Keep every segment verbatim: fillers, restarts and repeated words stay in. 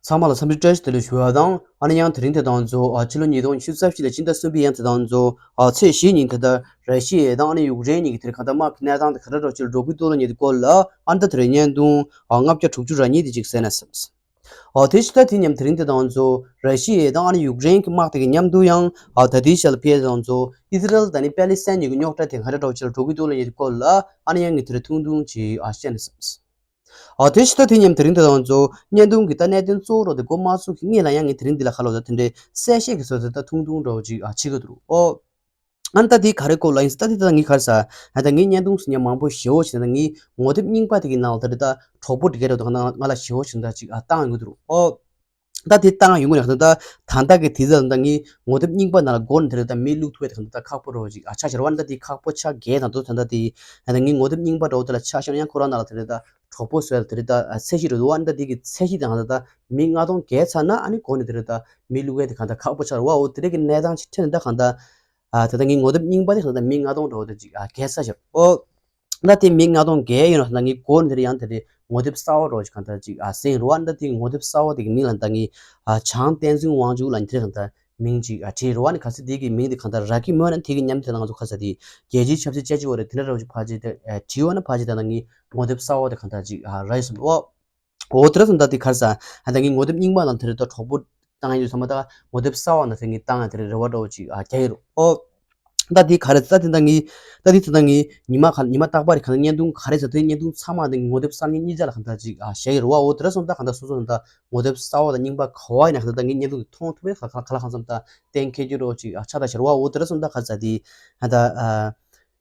ཚང་མ་ལ་འཚམས་འདྲི་བཀྲ་ཤིས་བདེ་ལེགས་ཞུ་བ་དང་། ཨ་ནི་ཡང་དེ་རིང་དེ་དང་གཙོ་ཨ་ཕྱི་ལོ་ཉིས་སྟོང་ཉི་ཤུ་རྩ་བཞི་ལོའི་ཕྱི་ཟླ་གསུམ་པའི་ཡང་དེ་དང་གཙོ་ཨ་ཚེས་བཞི་ཉིན་དེ་ལྟར་ར་ཤི་ཡ་དང་ཨ་ནི་ཡུཀ་རེན་གཉིས་ཀྱི་དེར་གང་ལྟར་དམག་གི་གནས་སྟངས་དེ་ག་འདྲ་འདྲ་ཅིག་འགྲོ་གི་འདུག་ལབ་མཁན་དེ་སྐོར་ལ། ཨ་ནི་ད་དེ་རིང་བརྙན་ཐུང་ཨ་ལྔ་བརྒྱ་དྲུག་ཅུ་རེ་གཉིས་དེ་ཅིག་གསན་ན་བསམས། ཨ་དེ་ཕྱི་ཟླ་དེ་མཉམ་དེ་རིང་དེ་དང་གཙོ་ར་ཤི་ཡ་དང་ཨ་ནི་ཡུཀ་རེན་གྱི་དམག་དེ་གི་མཉམ་དུ་ཡང་ཨ་ད་ལྟའི་ཆ་ལ་ཕེབས་དང་གཙོ་ཨི་སི་རལ་དང་ཨ་ནི་པེ་ལི་སི་ཐན་གཉིས་ཀྱི་རྙོག་དྲ་དེ་ག་འདྲ་འདྲ་ཅིག་འགྲོ་གི་འདུག་ལབ་མཁན་དེ་སྐོར་ལ། ཨ་ནི་ཡང་ངས་དེ་རིང་ཐུང་ཐུང་ཅིག་ཨ་བཤད་ན་བསམས། ཨ་དེ་ཕྱི་ཟླ་དེ་མཉམ་དེ་རིང་དེ་དང་གཙོ་བོ་བརྙན་ཐུང་གི་ད་གནད་དོན་གཙོ་བོ་རོ་དེ་འགོ་མ་ཚུགས་ཀྱི་སྔོན་ལ་ཡང་ངས་དེ་རིང་འདི་ལ་ཁ་ལོ་ད་དེ་འདྲའི་གསལ་བཤད་ཀྱི་བཟོ་ཚུལ་ད་ཐུང་ཐུང་འདྲ་བོ་ཅིག་ཨ་བྱེད་ཀྱི་འདུག་ཨོ། ཨ་ནི་ད་དེ་ག་རེ་སྐོར་ལ་ཡིན་ཟེར་ད་དེ་ད་ངས་ག་རེ་ཟེར། ཨ་ད་ངས་བརྙན་ཐུང་ཟེར་མཁན་མང་པོ་ཞེ་པོ་ཞིག་ད་ངས་ངོ་དེབ་རྙིང་པ་དེ་གི་ནང་ལ་ད་རེ་ད་གྲོགས་པོ་དེ་ག་རེ་འདུག་ང་ལ་ཞེ་པོ་ཞིག་ད་ཅིག་ཨ་བཏང་ཡོང་གི་འདུག་ཨོ། ད་དེ་བཏང་ཡོང་གི་ནས་ད་ད་ད་ལྟ་གི་དུས་ཚོད་ལ་ད་ངས་ངོ་དེབ་རྙིང་པ་ནང་ལ་སྒོ་ནས་དེ་རེད་ད་མི་བླུག་ཐུབ་པ་དེ་གང་ལྟར་ད་ཁག་པོ་འདྲ་བོ་ཅིག་ཨ་ཆགས་ཤག་རེད་བ། ད་དེ་ཁག་པོ་ཆགས་བསྡད་དང་དུ་ད་ད་དེ་ད་ངས་ངོ་དེབ་རྙིང་པ་འདྲ་བོ་དེ་ལ་ཆ་བཞག་ན་ཡང་ཁོ་རང་ནང་ལ་དེ་རེད་ད་གྲོགས་པོ་བཟོས་ལ་དེ་རེད་ད་ཚད་གཞི་རེད་འདུག་བ། ད་དེ་གི་ཚད་གཞི་དེ་གང་ལྟར་ད་མི་ལྔ་སྟོང་བརྒལ་ཚར་ན་ཨ་ནི་སྒོ་ནས་དེ་རེད་ད་མི་བླུག་མཁན་དེ་གང་ལྟར་ཁག་པོ་ཆགས་རེད་བ། འོ་དེ་རེད་གི་གནས་སྟངས་ཅིག་འཕྲད་ནས་ད་གང་ལྟར་ཨ་ད་ད་ངས་ངོ་དེབ་རྙིང་པ་དེ་གང་ལྟར་མི་ལྔ་སྟོང་འདྲ་བོ་དེ་ཅིག་ཨ་བརྒལ་ཚར་ཤག་ཨོ། ད་དེ་མི་ལྔ་སྟོང་བརྒལ་ཡོད་ན་ད་ངས་སྒོ་ནས་དེ་རེད་ཡང་དེ་རེད་ངོ་དེབ་གསར་པ་འདྲ་བོ་ཅིག་གང་ལྟར་ཅིག་ཨ་གསན་རེད་བ། ད་དེ་ངོ་དེབ་གསར་པ་དེ་གི་མིང་ལ་ད་ངས་ཨ་ཆང་ཏན་ཙིང་དབང་ཕྱུག་ལབ་མཁན་དེ་རེད་གང་ལྟར་མིང་ཅིག་ཨ་བྲིས་རེད་བ། ནི་ག་ཚོད་དེ་གི་མིང་དེ་གང་ལྟར་རག་གི་མོད་ན་དེ་གི་མཉམ་དུ་ང་ཚོ་ཁ་ས་དེ་རྒྱལ་སྤྱིའི་ཆབ་སྲིད་དཔྱད་ཞིབ་པ་རེད་དེ་འདྲ་འདྲ་བོ་ཅིག་ཕལ་ཆེར་དེ་ཨ་བྲིས་པ་ན་ཕལ་ཆེར་ད་ང་ངོ་དེབ་གསར་པ་དེ་གང་ལྟར་ཅིག་ཨ་རག་ཡོད་སོང་འོ། འོ་དེ་ར་སོང་ད་དེ་ག་རེ་ཟེར། ཨ་ད་ངས་ངོ་དེབ་རྙིང་པ་ནང་དེ་རེད་ད་གྲོགས་པོ་བཏང་ཡོད་ཚང་མ་ད་ངོ་དེབ་གསར་པ་ནང་དེ་ངས་བཏང་ཡ་དེ་རེད་རེ་བ་འདྲ་བོ་ཅིག་ཨ་རྒྱག་གི་རེད་ཨོ། ད་དེ་ག་རེ་ད་དེ་ད་ངས་ད་དེ་ད་ངས་ཉི་མ་ག་ཉི་མ་རྟག་པར་གང་བརྙན་ཐུང་ག་རེ་ཟེར་དེ་བརྙན་ཐུང་ཚང་མ་དེ་ངོ་དེབ་གསར་རྙིང་གཉིས་ཆ་ལ་གང་ལྟར་ཅིག་ཨ་བཞག་གི་རེད་བ། འོ་དེ་ར་སོང་ད་གང་ལྟར་སོ་སོ་ད་ངོ་དེབ་གསར་པ་དང་རྙིང་པ་ག་བ་ཡིན་ན་གང་ལྟར་ད་ངས་བརྙན་ཐུང་དེ་མཐོང་ཐུབ་པས་ག་ག་ལ་གང་འཚམ་ད་གཏན་འཁེལ་རྒྱུ་འདྲ་བོ་ཅིག་ཨ་ཆགས་ད་ཤར་བ། འོ་དེ་ར་སོང་ད་ག་རེ་ཟེར་དེ་ཨ་ད་ཨ།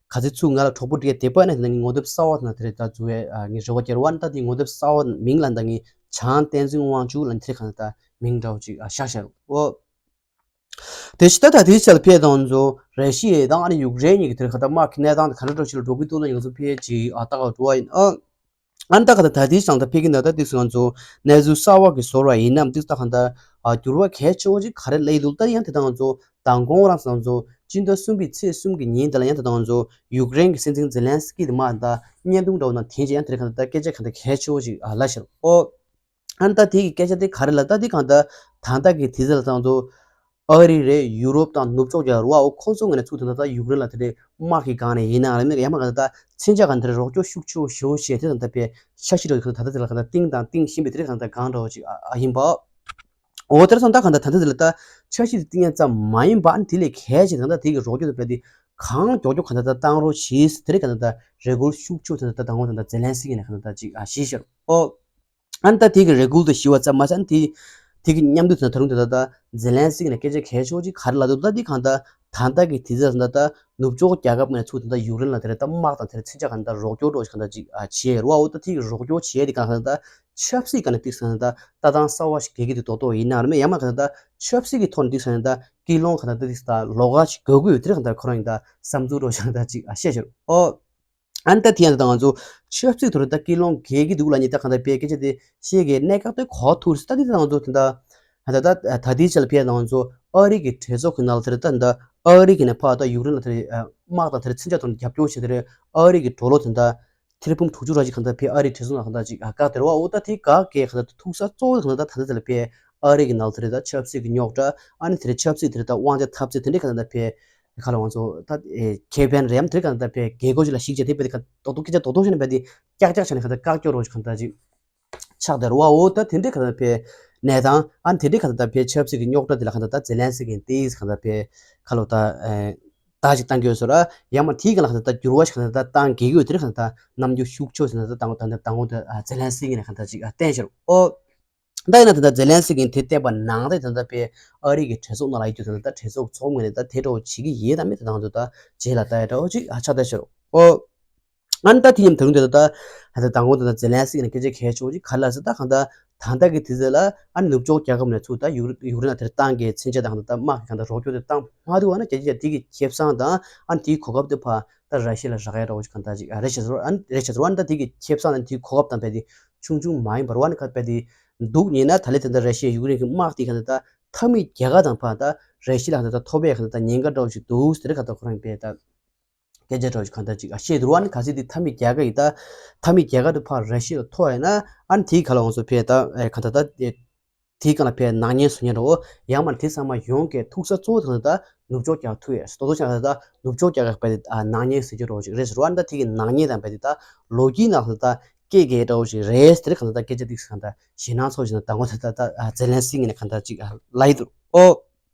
ག་ཚོད་ཚུགས་ང་ལ་གྲོགས་པོ་འདྲ་དེ་པ་ནས་ད་ངས་ངོ་དེབ་གསར་པ་ན་དེ་རེད་ད་འཛུལ་བའི་ཨ་ངས་རེ་བ་རྒྱག་རེད་བ། ད་དེ་ངོ་དེབ་གསར་པ་མིང་ལ་ད་ངས་ཆང་ཏན་ཙིང་དབང་ཕྱུག་ལ་དེ་རེད་གང་ལྟར་མིང་འདྲ་བོ་ཅིག་ཨ་བཞག་བཞག་རེད་ཨོ། དེ་ཕྱི་ད་ད་དེའི་ཆ་ལ་ཕེབས་དང་ཚོ་ར་ཤི་ཡ་དང་ཨ་ནི་ཡུཀ་རེན་གཉིས་ཀྱི་དེར་གང་ལྟར་དམག་གི་གནས་སྟངས་དེ་ག་འདྲ་འདྲ་ཞིག་ལ་འགྲོ་གི་འདུག་ལ་ང་ཚོ་ཕེབས་ཅིག་ཨ་ལྟ་ག་འགྲོ་བ་ཡིན་ཨ། ཨ་ནི་ད་ག་ད་ད་ལྟའི་ཞང་ད་ཕེབས་ཀྱི་ན་ད་ཏིག་སུ་ང་ཚོ་གནས་ཚུལ་གསར་བ་གི་བཟོ་འདྲ་ཡིན་ནམ་ཏིག་ད་ག་ད་ཨ་འགྱུར་བ་གལ་ཆེ་བོ་ཅིག་ག་རེ་སླེབས་འདུག་ད་ཡང་དེ་དང་ང་ཚོ་མདང་དགོང་རང་ང་ཚོ་སྤྱི་ཟླ་གསུམ་པའི་ཚེས་གསུམ་གྱི་ཉིན་དེ་ལ་ཡང་དེ་དང་ང་ཚོ་ཡུཀ་རེན་གྱི་སྲིད་འཛིན་ཛེ་ལན་སི་ཀི་དེ་མར་ད་བརྙན་ཐུང་འདྲ་བོ་ནང་འཐེན་བྱས་ཡང་དེ་རེད་ག་ད་ད་སྐད་ཆ་ག་ད་གལ་ཆེ་བོ་ཅིག་ཨ་ལབ་ཤག་ཨོ། ཨ་ནི་ད་དེ་གི་སྐད་ཆ་དེ་ག་རེ་ལ་ད་དེ་གང་ད་ད་ལྟ་གི་དུས་ཚོད་ལ་ད་ང་ཚོ་ཨ་རི་རེད། ཡུ་རོབ་དང་ནུབ་ཕྱོགས་ཀྱི་རུ་བ་འོ་ཁོ་ཚོ་ངོས་ནས་ཚུགས་དེ་འདྲ་ད་ཡུཀ་རེན་ལ་དེ་འདྲའི་དམག་གི་སྒང་ནས་ཡིན་ནའང་རེད་མིན་ཡང་མ་གང་ད་ད་མཚོན་ཆ་གང་དེ་འདྲའི་རོགས་སྐྱོར་ཤུགས་ཆེ་བོ་བྱས་དེ་དང་ད་དཔེ་འཆར་གཞི་རོ་གང་ད་ད་དེ་ལ་གང་ད་གཏིང་དང་གཏིང་ཤིན་པའི་དེ་རེད་གང་ད་གང་འདྲ་བོ་ཅིག་ཨ་ཡིན་པ། འོ་དེར་སོང་ད་གང་ད་ད་ད་དེ་ལ་ད་འཆར་གཞི་དེ་གཏིང་ཡང་ཙམ་མ་ཡིན་པ་ཨ་ནི་དེ་ལས་གལ་ཆེ་གང་ད་དེ་གི་རོགས་སྐྱོར་དེ་དཔེ་དེ་གང་མགྱོགས་མགྱོགས་གང་ད་ད་བཏང་རོགས་བྱས་དེ་རེད་གང་ད་ད་རེ་སྐུལ་ཤུགས་ཆེ་བོ་དེ་ད་ད་ངོ་ད་ད་ཛེ་ལན་སི་ཀི་ནས་གང་ད་ད་ཅིག་ཨ་ཞུས་ཤག་ཨོ། ཨ་ནི་ད་དེ་གི་རེ་སྐུལ་དེ་ཞུ་བ་ཙམ་མ་ཟད་དེ་དེ་གི་མཉམ་དུ་ད་ད་རུང་དེ་ད་ད་ཛེ་ལན་སི་ཀི་ནས་སྐད་ཆ་གལ་ཆེ་བོ་ཅིག་ག་རེ་ལབ་འདུག་ད་དེ་གང་ད་ད་ལྟ་གི་དུས་ཚོད་ད་ད་ནུབ་ཕྱོགས་རྒྱལ་ཁབ་ནས་ཚུར་ད་ད་ཡུཀ་རེན་ལ་དེ་རེད་ད་དམག་དང་དེ་རེད་མཚོན་ཆ་གང་ད་རོགས་སྐྱོར་འདྲ་ཞིག་གང་ད་ཅིག་ཨ་བྱས་རེད་བ། འོ་ད་དེ་གི་རོགས་སྐྱོར་བྱས་དེ་གང་ད་ད་ཆབ་སྲིད་གང་ད་ཏིག་ས་ད་ལྟ་སྟངས་གསར་བ་ཞིག་གལ་གི་དེ་རྡོག་རྡོག་ཡིན་ན་རེད་མེད་ཡང་མ་གང་ད་ཆབ་སྲིད་ཀྱི་ཐོག་ནས་ཏིག་ས་ད་ཀི་ལོང་གང་ད་ཏིག་ས་ད་ལོགས་ཀ་ཞིག་དགོས་ཀྱི་ཡོད་དེ་རེད་གང་ད་ཁོ་རང་ཡིན་ད་བསམ་ཚུལ་འདྲ་ཞིག་གང་ད་ཅིག་ཨ་བཤད་ཤག་ཨོ། ཨ་ནི་ད་དེ་ཡང་ད་ང་ཚོ་ཆབ་སྲིད་ཐོག་ནས་ད་ཀི་ལོང་གས་ཀྱི་འདུག་ལ་ཉེ་ད་གང་ལྟར་དཔེ་སྐད་ཆ་དེ་བཤད་གི་གནད་འགག་དེ་གོ་ཐུག་རེད། ད་དེ་ད་ང་ཚོ་དེ་འདྲ་ད་ད་ད་དེའི་ཆ་ལ་ཕེབས་ད་ང་ཚོ་ཨ་རི་གི་གྲོས་ཚོགས་ཀྱི་ནང་ལ་དེ་རེད་ད་འདི་ཨ་རི་གི་ནས་ཕར་ད་ཡུཀ་རེན་ལ་དེ་རེད་དམག་དང་དེ་རེད་མཚོན་ཆ་ཐོག་ནས་རྒྱབ་སྐྱོར་བྱས་དེ་རེད་ཨ་རི་གི་ཌོ་ལར་དེ་འདྲ་ཐེར་འབུམ་དྲུག་ཅུ་ར་ཅིག་གང་ལྟར་ཕེབས་ཨ་རི་གྲོས་ཚོགས་ནང་གང་ལྟར་ཅིག་བཀག་དེ་རེད་བ། འོ་ད་དེ་བཀག་གི་གང་ལྟར་ཐུག་ས་གཙོ་བོ་གང་ལྟར་ད་ད་དེ་ལ་ཕེབས་ཨ་རི་གི་ནང་ལ་དེ་རེད་ད་ཆབ་སྲིད་ཀྱི་རྙོག་དྲ་ཨ་ནི་དེ་རེད་ཆབ་སྲིད་དེ་རེད་ད་དབང་ཆ་འཐབ་རྩོད་དེ་འདྲ་གང་ལྟར་ཕེབས། ཁ་ལ་ང་ཚོ་ད་ཨེ་ཁེ་ཕན་རེད་ཡམ་དེ་ག་ད་དཔེ་རྒྱལ་སྒོ་ཅིག་ལ་ཞིག་བྱས་དེ་དཔེ་དེ་ག་རྡོག་རྡོག་སྐད་ཆ་རྡོག་རྡོག་བྱས་ནས་དཔེ་དེ་ཀྱག་ཀྱག་བྱས་ནས་ག་ད་བཀག་སྐྱོར་རོགས་ཞིག་ག་ད་ཅིག་ཆགས་བསྡད་རེད་བ། འོ་ད་དེ་འདྲའི་ག་ད་དཔེ་གནས་སྟངས་ཨ་ནི་དེ་འདྲའི་ག་ད་ད་དཔེ་ཆབ་སྲིད་ཀྱི་རྙོག་དྲ་དེ་ལ་ག་ད་ད་ཛེ་ལན་སི་ཀིས་ཏིས་ག་ད་དཔེ་ཁ་ལོ་ད་ཨེ་ད་ཅིག་བཏང་གི་ཡོད་ཟེར་ར་ཡང་མ་དེའི་ག་ལ་ག་ད་ད་འགྱུར་བ་ཞིག་ག་ད་ད་བཏང་གི་ཡོད་དེ་ག་ད་ད་རྣམ་འགྱུར་ཤུགས་ཆེ་ཟེར་ན་ད་དང་ད་ད་དང་འོ་ད་ཛེ་ལན་སི་ཀི་ནས་ག་ད་ཅིག་བསྟན་ཤར་འོ། ད་ཡིན་ན་ད་ལྟ་ཛེ་ལན་སི་ཀིས་དེ་བལྟས་པ་ནང་དེ་ད་ལྟ་དཔེ་ཨ་རི་གི་གྲོས་ཚོགས་ནང་ལ་ཡོད་དུས་ད་ལྟ་གྲོས་ཚོགས་ཚོགས་མི་ནས་ད་དེ་འདྲ་བོ་བྱེད་ཀྱི་ཡོད་དམ་མེད་ད་ང་ཚོ་ད་རྗེས་ལ་ལྟ་ཡ་འདྲ་བོ་ཅིག་ཨ་ཆགས་བསྡད་ཤག་རོ། ཨོ། ཨ་ནི་ད་དེ་མཉམ་ད་རུང་དེ་ད་ལྟ་ད་ལྟ་དང་པོ་ད་ལྟ་ཛེ་ལན་སི་ཀི་ནས་སྐད་ཆ་གལ་ཆེ་བོ་ཅིག་ག་རེ་ལབ་ཟེར་ད་གང་ལྟར་ད་ལྟ་གི་དུས་ཚོད་ལ་ཨ་ནི་ནུབ་ཕྱོགས་རྒྱལ་ཁབ་ནས་ཚུར་ད་ཡུ་ཡུཀ་རེན་ལ་དེར་བཏང་གི་མཚོན་ཆ་ད་གང་ལྟར་ད་དམག་གི་གང་ལྟར་རོགས་སྐྱོར་དེ་བཏང་མ་ཐུབ་པ་ན་རྒྱལ་སྤྱི་ལ་དེ་གི་ཁེ་བཟང་དང་ཨ་ནི་དེའི་གོ་སྐབས་དེ་ཕར་ད་ར་ཤི་ཡ་ལ་རག་ཡ་འདྲ་བོ་ཅིག་གང་ལྟར་ཅིག་ཨ་རེད་ཤག་ཟེར་བ་ཨ་ནི་རེད་ཤག་ཟེར་བ་ཨ་ནི་ད་དེ་གི་ཁེ་བཟང་དང་དེའི་གོ་སྐབས་དང་རྦད་དེ། ཆུང་ཆུང་མ་ཡིན་པར་ཝ་ནི་ཁ་པའི་དེ་འདུག་ཉེ་ན་ད་ལེ་དེ་འདྲ་ར་ཤི་ཡ་ཡུཀ་རེན་གྱི་དམག་དེ་ག་ནི་ད་མཐའ་མི་རྒྱལ་ཁ་དང་ཕ་ད་ར་ཤི་ཡ་ལ་ག་ནི་ད་ཐོབ་པའི་ག་ནི་ད་ཉེན་ཁ་འདྲ་བོ་ཞིག་འདུག་ཟེར་ག་ད་ཁོ་རང་པའི་ད་སྐད་ཆ་འདྲ་བོ་ཞིག་ག་ད་ཅིག་ཨ་བཤད་འདུག་ཝ་ནི་ག་ཚིག་དེ་མཐའ་མི་རྒྱལ་ཁ་ཡི་ད་མཐའ་མི་རྒྱལ་ཁ་དུ་ཕ་ར་ཤི་ཡ་ལ་ཐོབ་ཡ་ན་ཨ་ནི་དེའི་ག་ལ་ང་ཚོ་ཕའི་ད་ཨེ་ག་ད་ད་ཨེ། དེའི་སྒང་ལ་ཕའི་ནག་ཉེས་བཟོ་མཁན་འདྲ་བོ། ཡང་མ་དེ་ཚང་མ་ཡོངས་ཀྱི་ཐུག་ས་གཙོ་བོ་དེ་ད་ནུབ་ཕྱོགས་རྒྱ་ཐུག་ཡས་ཏོ་ཏོ་ཆ་ད་ནུབ་ཕྱོགས་རྒྱ་གར་ཕའི་ནག་ཉེས་ཟེར་རྒྱུ་འདྲ་བོ་ཅིག་རེད་ཟེར་བ། ད་དེ་གི་ནག་ཉེས་དང་ཕའི་ད་ལོ་རྒྱུས་ནང་ད་སྐད་གི་འདྲ་བོ་ཅིག་རེད་ཟེར། གང་ད་སྐད་ཆ་དེ་གང་ད་ཞེད་སྣང་ཚོར་བཞིན་ད་དང་པོ་ད་ད་ཛེ་ལན་སི་ངི་ནས་གང་ད་ཅིག་ལབ་ཡི་འདུག་ཨོ།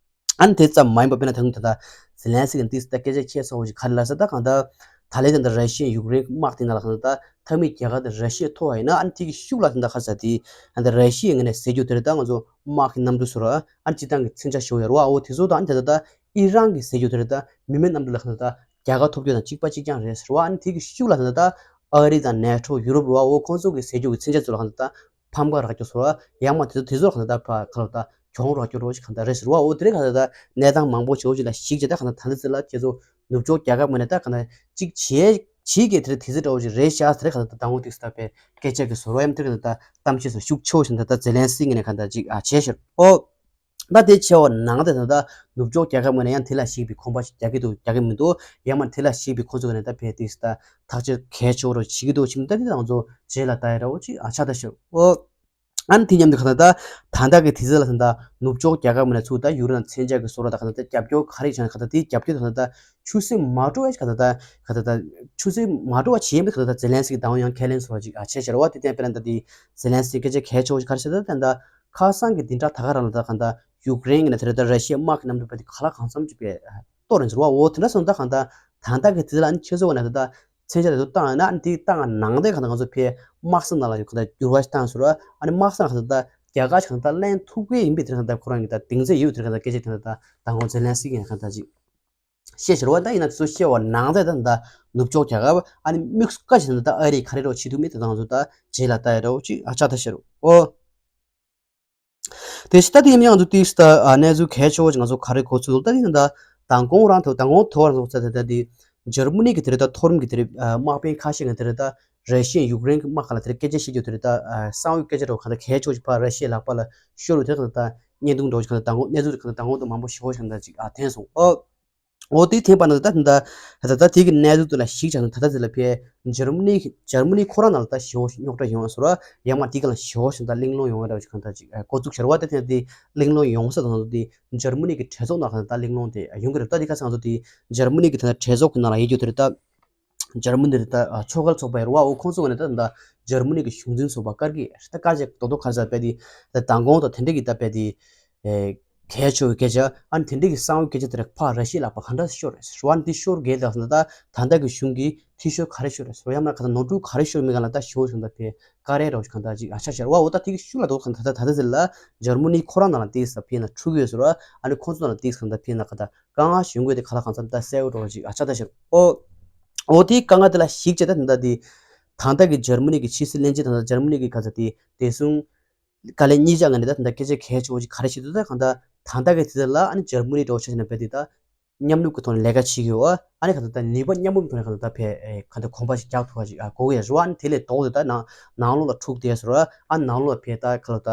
ཨ་ནི་དེ་ཙམ་མ་ཡིན་པ་དཔེར་ན་ད་དུང་ད་ལྟ་ཛེ་ལན་སི་གི་ཏིས་ད་སྐད་ཆ་ཁྱད་མཚར་བོ་ཞིག་ག་རེ་ལབ་ས། ད་གང་ལྟར་ད་ལན་ད་ལྟ་ར་ཤི་ཡ་ཡུཀ་རེན་དམག་དེ་ནང་ལ་གང་ལྟར་ད་མཐའ་མའི་རྒྱལ་ཁ་དེ་ར་ཤི་ཡ་ཐོབ་པ་ཡིན་ན། ཨ་ནི་དེ་གི་ཤུགས་ལ་ད་ལྟ་ག་རེ་ཟེར་དེ་ད་ལྟ་ར་ཤི་ཡའི་ངོས་ནས་ཟེར་རྒྱུ་དེ་རེད། ད་ང་ཚོ་དམག་གི་གནམ་གྲུ་ཟེར་ར་ཨ་ནི་སྤྱི་བཏང་གི་མཚོན་ཆ་ཞེ་པོ་ཡོད་རེད་བ། འོ་དེ་ཚོ་དང་ཨ་ནི་ད་ལྟ་ད་ཨི་རན་གི་ཟེར་རྒྱུ་དེ་རེད། ད་མི་མེད་གནམ་གྲུ་ལ་གང་ལྟར་ད་རྒྱལ་ཁ་ཐོབ་རྒྱུ་དང་གཅིག་པ་གཅིག་རྐྱང་རེད་ཟེར་བ། ཨ་ནི་དེ་གི་ཤུགས་ལ་ད་ལྟ་ད་ཨ་རི་དང་ནེ་ཊོ་ཡུ་རོབ་རེད་བ། འོ་ཁོང་ཚོ་གི་ཟེར་རྒྱུ་གི་མཚོན་ཆ་ཚོ་ལ་གང་ལྟར་ད་ཕམ་ཁ་རག་རྒྱུ་ཟེར་བ། ཡང་མ་དེ་ཚོ་དེ་ཚོ་གང་ལྟར་ཕ་ག་ལ་ད་གྱོང་རག་རྒྱུ་རོ་ཞིག་གང་ལྟར་རེད་ཟེར་བ། འོ་དེ་རིང་གང་ལྟར་ད་གནས་སྟངས་མང་པོ་ཞིག་འོ་ཞིག་ལ་ཞིག་བྱས་ད་གང་ལྟར་ད་ལྟ་ཚེ་ལ་ཁྱེད་ཚོ་ནུབ་ཕྱོགས་རྒྱལ་ཁབ་ངོས་ནས་ད་གང་ལྟར་གཅིག་བྱས་བྱེད་ཀྱི་དེ་རིང་དེ་ཚེ་འདྲ་བོ་ཞིག་རེད་ཤག་ཟེར། གང་ལྟར་ད་དང་པོ་དེ་ཚོ་ད་པའི་སྐད་ཆ་གི་ཟོར་བ་ཡམ་དེ་གང་ལྟར་ད་གཏམ་བཤད་སོ་ཤུགས་ཆེ་བོ་ཞིག་ད་ལྟ་ཛེ་ལན་སི་ངོས་ནས་གང་ལྟར་ཅིག་ཨ་བྱས་ཤག་ཨོ། ད་དེ་ཆེ་བ་ནང་དེ་ད་ལྟ་ནུབ་ཕྱོགས་རྒྱལ་ཁབ་ངོས་ནས་ཡང་དེ་ལ་ཞིག་པའི་ཁོམ་པ་ཞིག་རྒྱག་གི་འདུག་རྒྱག་གི་མི་འདུག་ཡང་མ་དེ་ལ་ཞིག་པའི་ཁོ་ཚོ་ངོས་ནས་ད་ཕེ་དེ་ད་ཐག་གཅོད་གལ་ཆེ་བོ་རོ་བྱེད་ཀྱི་འདུག་ཅིག་ད་དེ་ད་ང་ཚོ་རྗེས་ལ་ལྟ་ཡ་འདྲ་བོ་ཅིག་ཨ་ཆགས་ད་ཤག་ཨོ། ཨ་ནི་དེ་མཉམ་དུ་གང་ལྟར་ད་ད་ལྟ་གི་དུས་ཚོད་ལ་ད་ལྟ་ནུབ་ཕྱོགས་རྒྱལ་ཁབ་ངོས་ནས་ཚུར་ད་ཡུཀ་རེན་མཚོན་ཆ་གི་ཟོར་བ་ད་གང་ལྟར་ད་རྒྱབ་སྐྱོར་ག་རེ་བྱས་ན་གང་ལྟར་དེའི་རྒྱབ་སྐྱོར་ད་གང་ལྟར་ད་ཆུད་ཟོས་མ་འགྲོ་བ་གང་ལྟར་ད་གང་ལྟར་ད་ཆུད་ཟོས་མ་འགྲོ་བ་བྱེད་ཡས་མེད། གང་ལྟར་ད་ཛེ་ལན་སི་གི་ད་ཡང་ཁས་ལེན་ཟོར་བ་ཅིག་ཨ་བྱས་ཤག་རེད་བ། དེ་ལྟར་དཔེར་ན་ད་དེ་ཛེ་ལན་སི་གི་སྐད་ཆ་གལ་ཆེ་བོ་ཞིག་ག་རེ་བཤད་ད་ད་ད་ཁ་སང་གི་བདུན་ཕྲག་ད་ག་རང་ལ་ད་གང་ལྟར་ཡུཀ་རེན་གྱི་ནས་དེ་རེད་ད་ར་ཤི་ཡའི་དམག་གི་གནམ་གྲུ་པ་དེ་ག་ལ་གང་འཚམ་ཅིག་པའི་གཏོར་རན་ཟེར་བ། འོ་དེ་འདྲ་སོང་ད་གང་ལྟར་ད་ལྟ་གི་དུས་ཚོད་ལ་ཨ་ནི་ཁྱེད་ཚོ་ག་ནས་ད་ད་མཚོན་ཆ་དེ་ཚོ་བཏང་ཡོད་ན་ཨ་ནི་དེ་བཏང་ནང་དེ་གང་ལྟར་ང་ཚོ་ཕའི་དམག་ས་ནང་ལ་ཡོད་གང་ལྟར་འགྱུར་བ་ཞིག་བཏང་ཟེར་བ། ཨ་ནི་དམག་ས་ནང་གང་ལྟར་ད་རྒྱ་གར་གང་ལྟར་ལེན་ཐུབ་ཀྱི་ཡིན་པའི་དེ་གང་ལྟར་ཁོ་རང་གི་ད་གདེང་ཚོད་ཡོད་དེ་གང་ལྟར་སྐད་ཆ་དེ་གང་ལྟར་ད་ད་ང་ཚོ་ཛེ་ལན་སི་གིས་གང་ལྟར་ཅིག་བཤད་ཟེར་བ། ད་ཡིན་ན་དེ་ཚོ་བཤད་པ་ནང་དེ་ད་ད་ནུབ་ཕྱོགས་རྒྱལ་ཁབ་ཨ་ནི་དམིགས་སུ་བཀར་བྱས་ད་ད་ཨ་རི་ག་རེ་རོགས་བྱེད་ཐུབ་མེད་དེ་ད་ང་ཚོ་ད་རྗེས་ལ་ལྟ་ཡ་འདྲ་བོ་ཅིག་ཨ་ཆགས་ད་ཤག་རེད་འོ། དེ་ཕྱི་ད་དེ་ཡིན་ཡང་དུ་དེ་ཕྱི་ད་གནས་ཚུལ་གལ་ཆེ་བོ་ཅིག་ང་ཚོ་ག་རེ་གོ་ཚུལ་ད་དེ་ཡིན་ད་མདང་དགོང་རང་ཐོག་མདང་དགོང་ཐོག་རང་ཚོ་ད་ད་དེ་འཇར་མ་ནི་གི་དེ་རེད་ད་མཐོ་རིམ་གི་དེ་རེད་དམག་དཔོན་ཁ་ཤས་ཀྱིས་དེ་རེད་ད་ར་ཤི་ཡ་ཡུཀ་རེན་གི་དམག་ཁ་ལ་དེ་རེད་སྐད་ཆ་བཤད་རྒྱུ་དེ་རེད་ད་གསང་བའི་སྐད་ཆ་རོ་ག་ད་གལ་ཆེ་བོ་ཅིག་ཕར་ར་ཤི་ཡའི་ལག་པ་ལ་ཤོར་བའི་དེ་རེད་ག་ད་བརྙན་ཐུང་འདྲ་བོ་ཅིག་ག་ད་མདང་དགོང་གནས་ཚུལ་ག་ད་མདང་དགོང་དུ་མང་པོ་ཞེ་བོ་ཞིག་ག་ད་ཅིག་ཨ་ཐོན་སོང་ཨོ། འོ་དེ་ཐེངས་པ་ན་ད་ད་ད་ད་དེ་གི་གནས་ཚུལ་དེ་ལ་གཞིགས་བྱས་ན་ད་ད་དེ་ལ་ཕའི་འཇར་མ་ནི་འཇར་མ་ནི་ཁོ་རང་ནང་ལ་ད་ཞེ་བོ་རྙོག་དྲ་ཡོང་བ་ཟེར་བ་ཡང་མ་དེ་ག་ལ་ཞེ་བོ་ཞིག་ད་གླེང་སློང་ཡོང་བ་འདྲ་བ་ཞིག་གང་ད་ཅིག་འགོ་བཙུགས་བྱས་ར་བ། ད་དེ་ན་དེ་གླེང་སློང་ཡོང་ས་དང་དེ་འཇར་མ་ནི་གི་གྲོས་ཚོགས་ནང་ལ་ད་གླེང་སློང་དེ་ཡོང་གི་རེད། ད་དེ་ཁ་སང་ཚོ་དེ་འཇར་མ་ནི་གི་ད་གྲོས་ཚོགས་གི་ནང་ལ་ཡོད་རྒྱུ་དེ་རེད་ད། འཇར་མ་ནི་རེད་ད་ཨ་ཆོས་སྒར་ཚོགས་པ་རེད་བ། འོ་ཁོང་ཚོ་ནས་ད་ད་འཇར་མ་ནི་གི་གཞུང་འཛིན་ཚོགས་པ་བཀར་གི་ད་བཀར་བྱས་རྡོག་རྡོག་ག་རེ་ཟེར་བས་དེ་ད་མདང་དགོང་དང་དེ་འདྲ་གི་ད་བས་དེ་ཨེ་གལ་ཆེ་བའི་སྐད་ཆ་ཨ་ནི་དེ་འདྲ་གི་གསང་བའི་སྐད་ཆ་དེ་རེད་ཕར་ར་ཤི་ཡའི་ལག་པ་ག་འདྲ་ཤོར་རེད་ཟེར་བ། ཨ་ནི་དེ་ཤོར་གས་ད་ད་ད་ལྟ་གི་གཞུང་གི་འཐུས་ཤོར་ག་རེ་ཤོར་རེད་ཟེར་བ། ཡང་ན་ག་ད་ནོར་འཁྲུལ་ག་རེ་ཤོར་མེད་ག་ལ་ད་ཤོར་ཞིག་ད་བས་བཀར་རེད་རོགས་ཤིག་གང་ད་ཅིག་ཨ་ཆ་ཤར་བ། འོ་ད་དེ་གི་ཤུགས་ལ་དོ་ག་ད་ད་ད་ད་ཟེར་ལ་འཇར་མ་ནི་ཁོ་རང་ནང་ལ་དེ་ས་ཕི་ན་འཁྲུག་ཡོད་ཟེར་བ། ཨ་ནི་ཁོང་ཚོ་ནང་ལ་དེ་ས་གང་ད་ཕི་ན་ག་ད་དཀའ་ངལ་ཞིག་ཡོང་དགོས་དེ་ག་ལ་གང་འཚམ་ད་གསལ་བོ་འགྲོ་བ་ཅིག་ཨ་ཆགས་ད་ཤར། ཨོ། ཨོ་དེའི་དཀའ་ངལ་དེ་ལ་གཞིགས་བྱས་ད་ད་དེ་ད་ལྟ་གི་འཇར་མ་ནི་གི་ཕྱི་སྲིད་བློན་ཆེན་དང་འཇར་མ་ནི་གི་ག་ཚ་དེ་བདེ་སྲུང་བཀའ་བློན་གཉིས་ཆ་ངོས་ནས་ད་ད་སྐད་ཆ་གལ་ཆེ་བོ་ཅིག་ག་རེ་བཤད་འདུག་ད་གང་ད་ད་ལྟ་གི་དེ་ལ་ཨ་ནི་འཇར་མ་ནི་འགྲོ་བ་ཆ་བཞག་ན་བས་དེ་ད་མཉམ་རུབ་ཀྱི་ཐོག་ནས་ལས་ཀ་བྱེད་ཀྱི་ཡོད། ཨ་ནི་ག་ད་ད་ནུས་པ་མཉམ་རུབ་ཐོག་ནས་ག་ད་ད་བས་ག་ད་གོམ་པ་ཞིག་རྒྱག་ཐུབ་པ་ཅིག་ཨ་གོ་གི་ཡ་རུ་ཨ་ནི་དེ་ལས་ལྡོག་དེ་ད་ནང་ནང་ལོགས་ལ་འཁྲུག་བསྡད་ཟེར་བ། ཨ་ནང་ལོགས་ལ་བས་ད་ག་ལ་ད།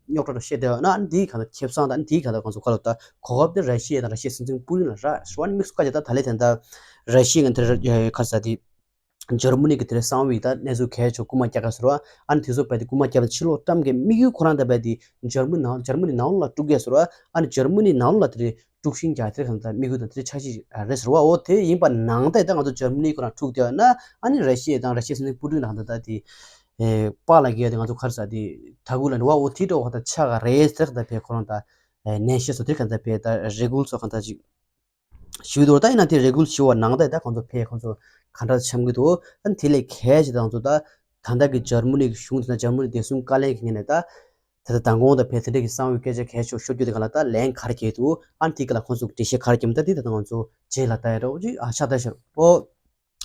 རྙོག་དྲ་རུ་བཤད་བསྡད་ཡོད་ན་ཨ་ནི་དེའི་གང་ལྟར་ཁེ་བཟང་དང་ཨ་ནི་དེའི་གང་ལྟར་ང་ཚོ་ག་ལ་ད་གོ་སྐབས་དེ་ར་ཤི་ཡ་དང་ར་ཤི་ཡའི་སྲིད་འཛིན་པུ་ཏིན་ལ་རག་ཞུ་བ་ནི་དམིགས་སུ་བཀར་བྱས་ད་ད་ལས་དེ་ད་ར་ཤི་ཡ་ང་དེ་ག་ས་དེ་འཇར་མ་ནི་གི་དེ་གསང་བའི་ད་གནས་ཚུལ་གལ་ཆེ་རྐུ་མ་རྒྱག་ག་ཟེར་བ། ཨ་ནི་དེ་ཚོ་བས་དེ་རྐུ་མ་རྒྱབ་ཕྱི་ལོགས་བཀྲམ་གི་དམིགས་ཡུལ་ཁོ་རང་ད་བས་དེ་འཇར་མ་ནང་འཇར་མ་ནི་ནང་ལོགས་ལ་དཀྲུག་གི་ཟེར་བ། ཨ་ནི་འཇར་མ་ནི་ནང་ལོགས་ལ་དེ་དཀྲུག་ཤིང་རྒྱག་དེ་གང་ལྟར་དམིགས་ཡུལ་དང་དེ་འཆར་གཞི་རེད་ཟེར་བ། འོ་དེ་ཡིན་པ་ནང་ད་ད་ང་ཚོ་འཇར་མ་ནི་ཁོ་རང་དཀྲུག་བསྡད་ཡོད་ན་ཨ་ནི་ར་ཤི་ཡ་དང་ར་ཤི་ཡའི་སྲིད་འཛིན་པུ་ཏིན་ལ་གང་ལྟར་ད་དེ། ཨེ། པཱ་ལགས་ཀྱིས་ཡ་དེ་ང་ཚོ་ག་རེ་ཟེར་དེ་ད་གུ་ལ་ནི་བ་འོ་དེ་འདྲ་བ་ད་ཆ་ག་རེ་ཟེར་ག་ད་བས་ཁོ་རང་ད་ནན་ཤེས་སོ་དེ་ག་ད་བས་ད་རེ་སྐུལ་སོ་ག་ད་ཅིག་ཞུས་འདུག་ད་ཡིན་ན་དེ་རེ་སྐུལ་ཞུ་བ་ནང་ད་ད་ཁོང་ཚོ་ཕེ་ཁོང་ཚོ་ག་འདྲ་འཆམ་གི་འདུག་ཨ་ནི་དེ་ལས་གལ་ཆེ་ད་ང་ཚོ་ད་ད་ལྟ་གི་འཇར་མ་ནི་གི་གཞུང་དེ་ན་འཇར་མ་ནི་བདེ་སྲུང་བཀའ་བློན་གྱི་ངོས་ནས་ད་ད་ད་མདང་དགོང་ད་བས་དེ་འདྲ་གི་གསང་བའི་སྐད་ཆ་གལ་ཆེ་ཤོད་རྒྱུ་དེ་ག་ལ་ད་ལན་ག་རེ་བྱས་འདུག་ཨ་ནི་དེ་ག་ལ་ཁོང་ཚོ་འགྲེལ་བཤད་ག་རེ་བརྒྱབ་ད་དེ་ད་ང་ཚོ་རྗེས་ལ་ལྟ་ཡ་འདྲ་བོ་ཅིག་ཨ་ཆགས་ད་ཤར་ཨོ།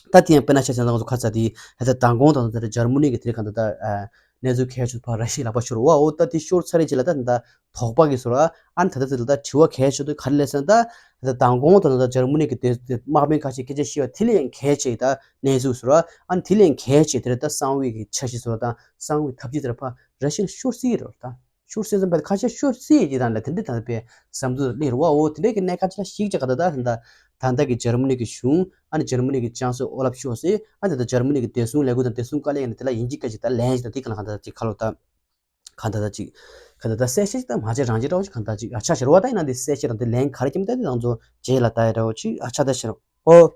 ད་དེ་ཡང་དཔེར་ན་ཆ་བཞག་ན་ང་ཚོ་ཁ་ཚ་དེ་ད་ལྟ་མདང་དགོང་དང་ད་ལྟ་འཇར་མ་ནི་གི་དེ་རིང་གང་ད་ལྟ་གནས་ཚུལ་གལ་ཆེ་ཕར་ར་ཤི་ཡའི་ལག་པ་ཤོར་བ། འོ་ད་དེ་ཤོར་ཚར་རེད་ཅེས་ལ་ད་ད་ལྟ་དོགས་པ་གི་བཟོ་ར་ཨ་ནི་ད་ལྟ་དེ་ལ་ད་དྲི་བ་གལ་ཆེ་དུ་ག་རེ་སླེབས་ཟེར་ན། ད་ད་ལྟ་མདང་དགོང་དང་ད་ལྟ་འཇར་མ་ནི་གི་དེ་དེ་དམག་དཔོན་ཁ་ཤས་སྐད་ཆ་བཤད་པ་དེ་ལས་ཡང་གལ་ཆེ་ད་གནས་ཚུལ་བཟོ་ར་ཨ་ནི་དེ་ལས་ཡང་གལ་ཆེ་དེ་ལ་ད་གསང་བའི་གི་འཆར་གཞི་བཟོ་ར་དང་གསང་བའི་ཐབས་ཇུས་དེ་ལ་ཕར་ར་ཤི་ཡ་ཤོར་སྲིད་ཀྱི་རེད་ད། ཤུགས་སེམས་ཙམ་པ་ཁ་ཤས་ཤོར་སྲིད་ཀྱི་དང་ལ་དེ་འདྲའི་དང་པའི་བསམ་ཚུལ་སླེབས་རེད་བ། འོ་དེ་འདྲའི་གི་གནད་ཁ་ཅིག་ལ་ཞིག་ཅིག་ག་ད་ད་ད་ད་ད་གི་འཇར་མ་ནི་གི་གཞུང་ཨ་ནི་འཇར་མ་ནི་གི་ཅང་སུའུ་ཨོ་ལབ་ཤོག་སེ་ཨ་ནི་ད་འཇར་མ་ནི་གི་བདེ་སྲུང་ལས་ཁུངས་དང་བདེ་སྲུང་བཀའ་བློན་ཡིན་ན་དེ་ལ་ཡིན་གཅིག་ག་ཅིག་ད་ལན་ཞིག་ད་དེ་ག་ལ་ག་ད་ད་ཅིག་ཁ་ལོ་ད་ག་ད་ད་ཅིག་ ག་ད་ད་གསལ་བཤད་ཅིག་ད་མ་བྱས་རང་བྱས་འདྲ་བོ་ཅིག་ག་ད་ཅིག་ཨ་ཆགས་ཤར་བ། ད་ཡིན་ན་འདི་གསལ་བཤད་རང་དེ་ལན་ག་རེ་ཁྱིམ་ད་དེ་ང་ཚོ་རྗེས་ལ་ད་ཡ་འདྲ་བོ་ཅིག་ཨ་ཆགས་ད་ཤར་ཨོ།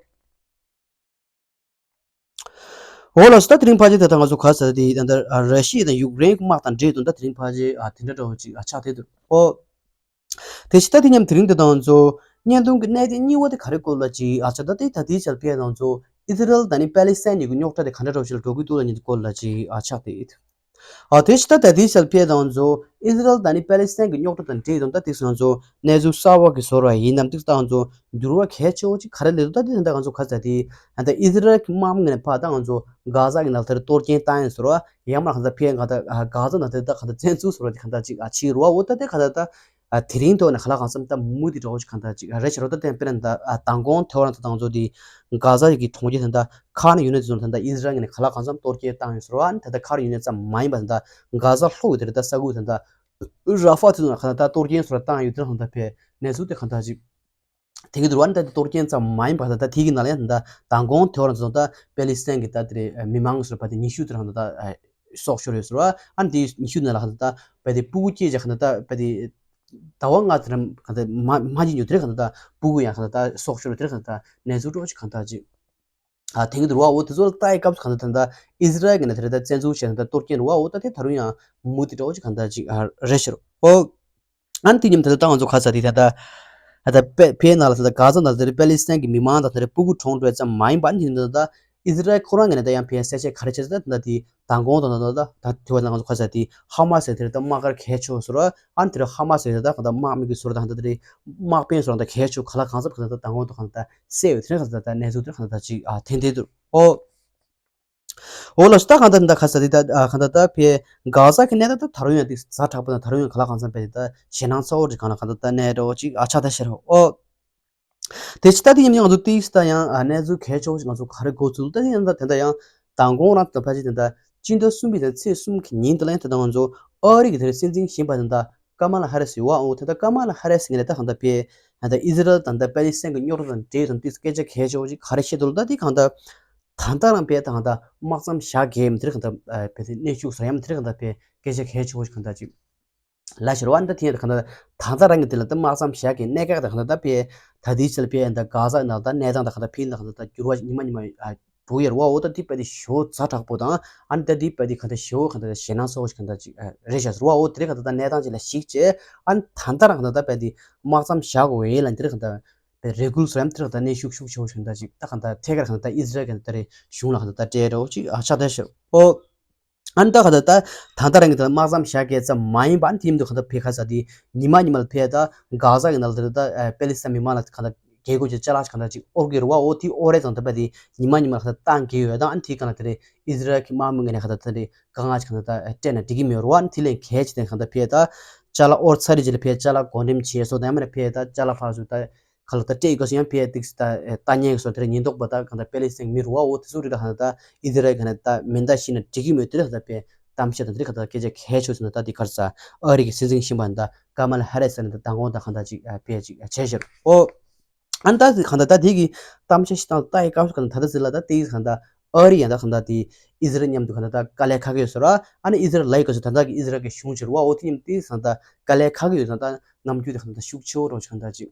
འོ་ལགས་སོ། ད་དེ་རིང་ཕལ་ཆེར་དེ་ད་ང་ཚོ་ག་ས་དེ་ད་ལྟ་ར་ཤི་ཡ་དང་ཡུཀ་རེན་གྱི་དམག་དང་འབྲེལ་དུ་ད་དེ་རིང་ཕལ་ཆེར་ཨ་དེ་འདྲ་འདྲ་བོ་ཅིག་ཨ་ཆགས་བསྡད་འདུག་ཨོ། དེ་ཕྱི་ད་དེ་མཉམ་དེ་རིང་དེ་ད་ང་ཚོ་བརྙན་ཐུང་གི་གནད་དོན་གཉིས་པ་དེ་ག་རེ་སྐོར་ལ་ཅིག་ཨ་ཆགས། ད་དེ་ད་དེའི་ཆར་ཕེ་ང་ཚོ་ཨི་ཟི་རལ་དང་ནི་པེ་ལི་སི་ཐན་གཉིས་ཀྱི་རྙོག་དྲ་དེ་ག་འདྲ་འདྲ་བོ་ཞིག་ལ་འགྲོ་གི་འདུག་ལ་ཉིན་དེ་སྐོར་ལ་ཅིག་ཨ་ཆགས་བསྡད་ཡོད། ཨ་དེ་ཕྱི་ད་ད་དེའི་ཆར་ཕེ་ང་ཚོ་ཨི་ཟི་རལ་དང་ནི་པེ་ལི་སི་ཐན་གྱི་རྙོག་དྲ་དང་འབྲེལ་དུ་ད་དེ་ང་ཚོ་གནས་ཚུལ་གསར་བ་གི་བཟོ་འདྲ་ཡིན་ནམ། དེ་ད་ང་ཚོ་འགྱུར་བ་གལ་ཆེ་བོ་ཅིག་ག་རེ་སླེབས་འདུག་ད་དེ་ད་ང་ཚོ་ག་ས་དེ་ད་ཨི་ཟི་རལ་གྱི་དམག་མི་ངོས་ནས་ཕར་ད་ང་ཚོ་གྷ་ཟ་གི་ནང་དེར་གཏོར་སྐྱོན་བཏང་ཡིན་ཟེར་བ། ཡང་མ་ག་ད་ཕེ་ག་ད་གྷ་ཟ་ནང་དེར་ད་ག་ད་བཙན་འཛུལ་ཟེར་བ་དེ་ག་ད་ཅིག་ཨ་ཕྱི་རུ་བ། འོ་ད་དེ་ག་ད་ད། ཨ་དེ་རིང་ཐོག་ནས་ག་ལ་གང་འཚམ་ད་མུ་མཐུད་འདྲ་བོ་ཅིག་གང་ལྟར་ཅིག་རེད་ཤག་རོ། ད་དེ་དཔེར་ན་ད་ཨ་མདང་དགོང་དེ་བར་ད་ང་ཚོ་དེ་གྷ་ཟ་གི་གྲོང་ཁྱེར་དེ་ད་ཁཱན་ཡུ་ནིས་དེ་ཚོ་ད་ཨི་ཟི་རལ་ངོས་ནས་ག་ལ་གང་འཚམ་གཏོར་སྐྱོན་བཏང་ཡོད་ཟེར་བ། ཨ་ནི་ད་ད་ཁཱན་ཡུ་ནིས་ཙམ་མ་ཡིན་པ་ད་གྷ་ཟ་ལྷོ་ཡི་དེ་རེད། ད་ས་ཁུལ་དེ་ད་ར་ཧྥ་དེ་ཚོ་ན་ག་ད་ད་གཏོར་སྐྱོན་ཟེར་བ་བཏང་ཡོད། དེ་གང་ལྟར་ཕེ་གནས་ཚུལ་དེ་གང་ལྟར་ཅིག་དེ་གི་འདུག་བ། ཨ་ནི་ད་ད་གཏོར་སྐྱོན་ཙམ་མ་ཡིན་པ་ད་ད་དེ་གི་ནང་ལ་ཡང་ད་མདང་དགོང་དེ་བར་ད་ཚོ་ད་པེ་ལི་སི་ཐན་གི་ད་དེ་རེད་མི་མང་ཟེར་བ་དེ་ཉི་ཤུ་དེ་རང་ད་ད་སྲོག་ཤོར་ཡོད་ཟེར་བ། ཨ་ནི་དེ་ཉི་ཤུ་ནང་ལ་ག་ད་ད་པེ་དེ་སྤུ་གུ་སྐྱེས་ཅག་ག་ད་ད་པེ་དེ་ཟླ་བ་ལྔ་དེ་རིང་ག་ད་མ་མ་གཅིག་ཉོ་དེ་རིང་ག་ད་ད་སྤུ་གུ་ཡང་ག་ད་ད་སྲོག་ཤོར་དེ་རིང་ག་ད་ད་གནས་ཚུལ་འདྲ་བོ་ཅིག་གང་ལྟར་ཅིག་ཨ་དེང་གི་འདུག་བ། འོ་དེ་ཚོ་ལ་ལྟ་ཡི་སྐབས་སུ་ག་ད་ད་ད་ཨི་ཟི་རལ་གི་ནས་དེ་རེད་ད་བཙན་འཛུལ་བྱས་ནས་ད་གཏོར་སྐྱོན་རུ་བ། འོ་ད་དེ་ད་རུང་ཡང་མུ་མཐུད་འདྲ་བོ་ཅིག་གང་ལྟར་ཅིག་ཨ་རེད་ཤག་རོ། འོ། ཨ་ནི་དེ་མཉམ་དེ་ད་ད་ང་ཚོ་ག་ས་དེ་ད་ད་ད་ད་པེ་ཕེ་ནང་ལ་ད་ད་གྷ་ཟ་ནང་ལ་དེ་རེད་པེ་ལི་སི་ཐན་གི་མི་མང་དང་དེ་རེད་སྤུ་གུ་གྲོངས་འགྲོ་ཙམ་མ་ཡིན་པ། ཨ་ནི་དེ་ད་ད་ཨི་ཟི་རལ་ཁོ་རང་གི་ནས་ད་ཡང་ཕེ་གསལ་བཤད་ག་རེ་བྱས་ད་ད་དེ། མདང་དགོང་དང་ད་ད་ད་དེ་བ་ན་ང་ཚོ་ག་ས་དེ་ཧ་མ་སི་དེ་རེད་ད་དམག་སྒར་གས་ཆོག་ཟེར་བ། ཨ་ནི་དེ་རེད་ཧ་མ་སི་དེ་ད་ག་ད་དམག་མི་གི་ཟུར་དང་ད་དེ་རེད་དམག་དཔོན་ཟུར་དང་གས་ཆོག་ག་ལ་གང་ཟབ་ག་ད་ད་མདང་དགོང་དུ་ག་ད་ད་གསལ་ཡོད་དེ་རེད། ག་ད་ད་གནས་ཚུལ་དེ་རེད་ག་ད་ད་ཅིག་ཨ་ཐེན་ཐེན་དུ་ཨོ། འོ་ལགས་སོ། ད་ག་ད་ད་ག་ས་དེ་ད་ཨ་ག་ད་ད་ཕེ་གྷ་ཟ་གི་གནས་ད་ད་ད་རུང་ཡང་དེ་ཛ་དྲག་པོ་ད་ད་རུང་ཡང་ག་ལ་གང་ཟབ་པེ་དེ་ད་ཞེད་སྣང་ཚ་བོ་རེད། གང་ལ་ག་ད་ད་གནས་འདྲ་བོ་ཅིག་ཨ་ཆགས་ད་ཤར་ཨོ། དེ་ཕྱི་ད་དེ་ཡིན་ང་ཚོ་ཏིས་ད་ཡང་ཨ་གནས་ཚུལ་གལ་ཆེ་བོ་ཞིག་ང་ཚོ་ག་རེ་གོ་ཚུལ་ད་ཡིན་ད་དེ་འདྲ་ཡང་མདང་དགོང་རང་ད་ཕལ་ཆེར་དེ་འདྲ་སྤྱི་ཟླ་གསུམ་པའི་ཚེས་གསུམ་གི་ཉིན་དེ་ལ་ཡང་དེ་འདྲ་ང་ཚོ་ཨ་རི་གི་དེ་འདྲ་སྲིད་འཛིན་གཞོན་པ་དེ་འདྲ་ཀ་མ་ལ་ཧ་རི་སི་ཡོད་བ། འོ་དེ་འདྲ་ཀ་མ་ལ་ཧ་རི་སི་ངས་ད་གང་ལྟར་ཕེ་ད་ཨི་ཟི་རལ་དང་ད་པེ་ལི་སི་ཐན་གྱི་རྙོག་དྲ་དང་འབྲེལ་དང་ཏིས་སྐད་ཆ་གལ་ཆེ་བོ་ཞིག་ག་རེ་བཤད་འདུག་ལ། ད་དེ་གང་ལྟར་ད་ལྟ་རང་ཕེ་ད་གང་ལྟར་དམག་མཚམས་བཞག་གེ་མི་དེ་གང་ལྟར་ཕེ་དེ་གནས་ཤུགས་ཟེར་ཡ་མི་དེ་གང་ལྟར་ཕེ་སྐད་ཆ་གལ་ཆེ་བོ་ཞིག་གང་ལྟར་ཅིག་ལ་ཤར་བ་འདི་དེ་ཡང་གང་ལྟར་ད་ལྟ་རང་གི་དེ་ལ་ད་དམག་མཚམས་བཞག་གི་གནད་འགག་དང་གང་ལྟར་ད་ཕེ་ད་དེའི་ཆེད་ལ་ཕེ་ད་གྷ་ཟ་ནང་ད་གནས་སྟངས་དང་གང་ལྟར་ཕེ་ད་གང་ལྟར་ད་འགྱུར་བ་ཉི་མ་ཉི་མ་ཨ་འགྲོ་ཡར་བ། འོ་ད་དེ་ཕེ་དེ་ཞེ་པོ་ཛ་དྲག་པོ་དང་ཨ་ནི་ད་དེ་ཕེ་དེ་གང་ལྟར་ཞེ་པོ་གང་ལྟར་ཞེད་སྣང་ཚ་བོ་ཞིག་གང་ལྟར་ཅིག་ཨ་རེད་ཤག་ཟེར་བ། འོ་དེ་རེད་གང་ལྟར་ད་གནས་སྟངས་ཅིག་ལ་གཞིགས་བྱས་ཨ་ནི་ད་ལྟ་རང་གང་ལྟར་ད་ཕེ་དེ་དམག་མཚམས་བཞག་དགོས་ཡས་ལ་འདི་རེད་གང་ལྟར་ཕེ་རེ་སྐུལ་ཟེར་ཡ་མི་དེ་རེད་གང་ལྟར་གནོན་ཤུགས་ཤུགས་ཆེ་བོ་ཞིག་གང་ལྟར་ཅིག་ད་གང་ལྟར་ཐད་ཀར་གང་ལྟར་ད་ཨི་ཟི་རལ་གང་ལྟར་ད་རེད་གཞུང་ལ་གང་ལྟར་ད་སྤྲད་འདྲ་བོ་ཅིག་ཨ་ཆགས་བསྡད་ཤག་འོ། ཨ་ནི་ད་ག་ད་ད་ད་ལྟ་རང་གི་ད་དམག་མཚམས་བཞག་གི་ཙམ་མ་ཡིན་པ། ཨ་ནི་དེ་ཡིན་དུས་ག་ད་ཕེ་ག་ས་དེ་ཉི་མ་ཉི་མ་ལ་ཕེ་ད་གྷ་ཟ་གི་ནང་ལ་དེ་ད་པེ་ལི་སི་ཐན་མི་མང་ལ་ག་ད་རྒྱལ་སྒོ་ཅིག་ཅ་ལག་ཅིག་ག་ད་དབོར་གི་རེད་བ། འོ་དེ་དབོར་རེད་ཙང་ད་ཕེ་དེ་ཉི་མ་ཉི་མ་ལ་ག་ད་བཏང་གི་ཡོད་ད། ཨ་ནི་དེ་ག་ལ་དེ་རེད་ཨི་ཟི་རལ་གི་དམག་མི་ངོས་ནས་ག་ད་དེ་རེད་དཀའ་ངལ་ཅིག་ག་ད་ད་སྤྲད་ན་འགྲིག་གི་མེད་རེད་བ། ཨ་ནི་དེ་ལས་གལ་ཆེ་དེ་ག་ད་ཕེ་ད་ཅ་ལག་དབོར་ཚར་རེད་ཅིག་ལ་ཕེ་ཅ་ལག་བགོ་འགྲེམས་བྱས་སོ་ད་ཡང་མིན་ན་ཕེ་ད་ཅ་ལག་ཕར་ཚུར་ད་ག་ལ་ད་སྤྲད་དགོས་སོ་ཡང་ཕེ་ཏིག་ད་ལྟ་ཉན་སོ་དེ་རེད་ཉེན་རྟོག་པ་ད་ག་ད་པེ་ལི་སི་ཐན་མི་རུ་བ། འོ་དེ་ཚོ་རེད་ད་ག་ད་ཨི་ཟི་རལ་ག་ད་མེ་མདའ་བཤིག་ན་འགྲིག་གི་མེད་དེ་རེད་ག་ད་ཕེ་གཏམ་བཤད་དང་དེ་རེད་ག་ད་སྐད་ཆ་གལ་ཆེ་ཆུ་ན་ད་དེ་གར་ས་ཨ་རི་གི་སྲིད་འཛིན་གཞོན་པ་ད་ཀ་མ་ལ་ཧ་རི་སི་ནས་ད་མདང་དགོང་ད་ག་ད་ཅིག་ཕེ་ཅིག་བྱས་ཤར་འོ། ཨ་ད་དེ་ག་ད་ད་དེ་གི་གཏམ་བཤད་ཞིག་དང་ལྟ་ཡི་སྐབས་སུ་ག་ད་ད་ད་ཟི་ལ་ད་དེ་ག་ད་ཨ་རི་ཡང་ད་ག་ད་དེ་ཨི་ཟི་རལ་མཉམ་དུ་ག་ད་ད་དཀའ་ལས་ཁག་གི་ཡོད་ཟེར་བ། ཨ་ནི་ཨི་ཟི་རལ་ལ་ཡི་ག་ཚོད་ད་ད་གི་ཨི་ཟི་རལ་གི་གཞུང་ཕྱིར་བ། འོ་དེ་མཉམ་དེ་ག་ད་དཀའ་ལས་ཁག་གི་ཡོད་ཟེར་ད་ནམ་རྒྱུན་དེ་ག་ད་ཤུགས་ཆེ་བོ་རོ་ཅིག་ག་ད་ཅིག་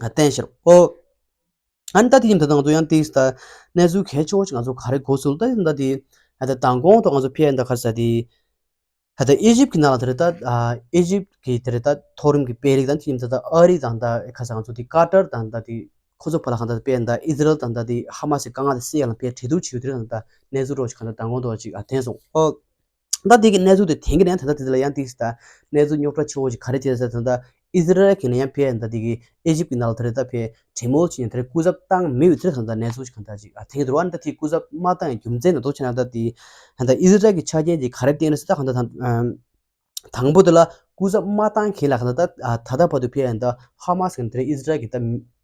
བསྟན་ཤར་འོ། ཨ་ནི་ད་དེ་ཡིན་ད་ང་ཚོ་ཡང་ཏིས་ད་གནས་ཚུལ་གལ་ཆེ་བོ་ཅིག་ང་ཚོ་ག་རེ་གོ་ཚུལ་ད་ཡིན་ད་དེ་ད་ད་མདང་དགོང་ཐོག་ང་ཚོ་ཕེ་ཡིན་ད་ག་ས་དེ་ད་ད་ཨི་ཇིབ་ཀྱི་ནང་ལ་དེ་རེད་ད་ཨི་ཇིབ་ཀྱི་དེ་རེད་ད་མཐོ་རིམ་གྱི་དཔོན་རིགས་དང་དེ་ཡིན་ད་ད་ཨ་རི་དང་ད་ག་ས་ང་ཚོ་དེ་ཀ་ཏར་དང་ད་དེ་ཁོ་ཚོ་བར་ལ་གང་ད་ཕེ་ཡིན་ད་ཨི་ཟི་རལ་དང་ད་དེ་ཧ་མ་སི་དཀའ་ངལ་དེ་སེལ་ཡ་ལ་ཕེ་གྲོས་བསྡུར་བྱེད་ཡོད་དེ་རེད་ད་གནས་ཚུལ་རོ་ཅིག་ག་ད་ད་མདང་དགོང་ཐོག་ཅིག་ཨ་བསྟན་སོང་ཨོ། ད་དེ་གི་གནས་ཚུལ་དེ་དེང་གི་ནས་ད་ལྟ་དེ་ལ་ཡང་ཏིག་ད་གནས་ཚུལ་རྙོག་དྲ་ཆེ་བོ་ཞིག་ག་རེ་དེ་ཟེར་ད་ལྟ་ཨི་ཟི་རལ་གི་ནས་ཡང་ཕེ་ད་དེ་གི་ཨི་ཇིབ་ཀྱི་ནང་ལ་དེ་རེད་ད་ཕེ་གྲོས་མོལ་བྱས་ནས་དེ་རེད་སྐུ་ཚབ་བཏང་མེད་པའི་དེ་རེད་ད་ལྟ་གནས་ཚུལ་ཞིག་ག་ད་ཅིག་ཨ་དེང་གི་དུ་བ་ད་དེ་སྐུ་ཚབ་མ་བཏང་ཡང་རྒྱུ་མཚན་ད་དོ་ཆེ་ན་ད་དེ་ད་ལྟ་ཨི་ཟི་རལ་གི་ཆ་རྐྱེན་དེ་ག་རེ་བསྟན་ན་ཟེར་ད་ག་ད་ད་དང་པོ་དེ་ལ་སྐུ་ཚབ་མ་བཏང་མཁན་ལ་ག་ད་ད་ད་ལྟ་བར་དུ་ཕེ་ཡང་ད་ཧ་མ་སི་གི་དེ་རེད་ཨི་ཟི་རལ་གི་ད་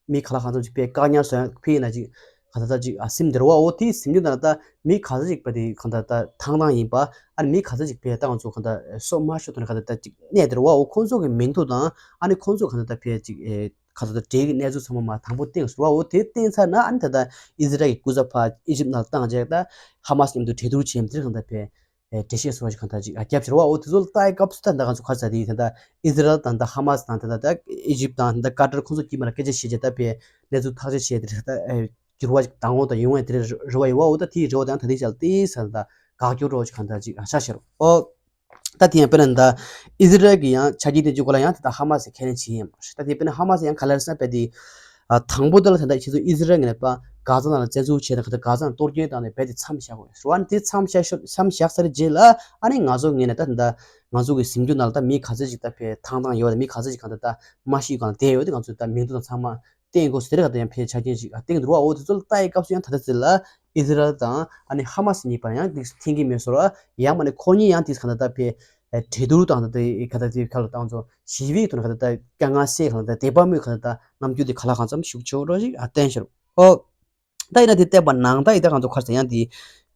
མི་ག་ལ་གང་འཚམ་ཅིག་ཕེ་བཀག་ཉར་སོང་ཡང་ཕེ་ཡིན་ན་ཅིག་ག་ད་ད་ཅིག་ཨ་སིམ་དེ་རེད་བ། འོ་དེ་སིམ་རྒྱུ་ན་ད་མི་ག་ཚོད་ཅིག་ཕེ་དེ་ག་ད་ད་ཐང་ཐང་ཡིན་པ། ཨ་ནི་མི་ག་ཚོད་ཅིག་ཕེ་ད་ང་ཚོ་ག་ད་སོ་མ་ཤོར་དོན་ག་ད་ད་ཅིག་གནས་དེ་རེད་བ། འོ་ཁོང་ཚོ་གི་མིང་ཐོ་དང་ཨ་ནི་ཁོང་ཚོ་ག་ད་ད་ཕེ་ཅིག་ཨེ་ག་ད་ད་འབྲེལ་གི་གནས་ཚུལ་ཚང་མ་མ་དང་པོ་བསྟན་ཟེར་བ། འོ་དེ་བསྟན་ཚར་ན་ཨ་ནི་ད་ད་ཨི་ཟི་རལ་གི་སྐུ་ཚབ་ཕར་ཨི་ཇིབ་ནང་ལ་བཏང་རྗེས་ད་ཧ་མ་སི་མཉམ་དུ་གྲོས་བསྡུར་བྱས་མི་དེ་ག་ད་ཕེ། འགྲེལ་བཤད་བཟོ་བ་ཞིག་གང་ལྟར་ཅིག་བརྒྱབ་ཕྱིར་བ། འོ་དེ་ཚོ་ལ་ལྟ་ཡི་སྐབས་སུ་ད་ད་ག་ཚོད་ག་ཚོད་དེ་ད་ད་ཨི་ཟི་རལ་དང་ད་ཧ་མ་སི་དང་ད་ད་ཨི་ཇིབ་དང་ད་ཀ་ཏར་ཁོང་ཚོ་དཀྱིལ་མ་ལ་སྐད་ཆ་བཤད་བྱས་ད་པའི་གནས་ཚུལ་ཐག་གཅོད་བྱས་ཏེ་ད་འགྱུར་བ་ཞིག་དང་འོ་ད་ཡོང་བའི་དེ་རེ་བ་ཡོད་བ། འོ་ད་དེའི་རེ་བ་དང་ད་དེ་ཞལ་ཏེ་ས་ད་དགག་སྐྱོར་རོགས་ཞིག་གང་ལྟར་ཅིག་ཆགས་ཤར། ཨོ། ད་དེ་ཡང་དཔེར་ན་ད་ཨི་ཟི་རལ་གྱི་ཡང་ཆ་རྐྱེན་དེ་གཅིག་གོ་ལ་ཡང་དེ་ད་ཧ་མ་སི་ཁས་ལེན་བྱེད་ཡིན་པ་རེད། ད་དེ་དཔེར་ན་ཧ་མ་སི་ཡང་ག་ལ་རེད་ཟེར་ན་དཔེ་དེ་དང་པོ་ད་ལ་ད་ད་ཁྱེད་ཚོ་ཨི་ཟི་རལ་ངས་པ་གྷ་ཛ་ནང་ལ་བཙན་འཛུལ་བྱས་ད་ག་ད་གྷ་ཛ་ནང་གཏོར་སྐྱོན་བཏང་ནས་རྦད་དེ་མཚམས་བཞག་དགོས་རེད་བ། དེ་མཚམས་བཞག་ཤོ་མཚམས་བཞག་ཚར་རྗེས་ལ་ཨ་ནི་ང་ཚོ་ངས་ནས་ད་ད་ང་ཚོ་གི་གཟིམ་རྒྱུ་ནང་ལ་ད་མི་ག་ཚོད་ཅིག་ད་ཕེ་ཐང་ཐང་ཡོད་ད་མི་ག་ཚོད་ཅིག་གང་ད་ད་མ་ཤི་གང་བསྡད་ཡོད་དེ་ང་ཚོ་ད་མིང་ཐོ་དང་ཚང་མ་བསྟན་དགོས་ཟེར་ག་ད་ཡང་ཕལ་ཆ་རྐྱེན་ཞིག་ཨ་བསྟན་འདུག་བ། འོ་དེ་ཚོ་ལ་ལྟ་ཡི་སྐབས་སུ་ཡང་ད་ལྟ་ཚེ་ལ་ཨི་ཟི་རལ་དང་ཨ་ནི་ཧ་མ་སི་གཉིས་བར་ཡང་དེ་འཐེན་གྱི་མེད་སོར་བ། ཡང་མ་ནི་ཁོ་གཉིས་ཡང་དེ་ག་ད་ད་ཕེ་གྲོས་བསྡུར་དང་ད་ད་ག་ད་དེ་ག་ལ་བཏང་ཚོ་ཞི་བའི་ཐོག་ནས་ག་ད་ད་དཀའ་ངལ་སེལ་གང་ད་དད་པ་མོས་གང་ད་ད་རྣམ་འགྱུར་དེ་ག་ལ་གང་འཚམ་ཤུགས་ཆེ་བོ་རོ་ཞིག་ཨ་བསྟན་ཤར། ཨོ། ད་ཡིན་ན་དེ་བལྟས་པ་ནང་ད་ཡི་ད་གང་ཚོ་ཁར་ས་ཡང་དེ་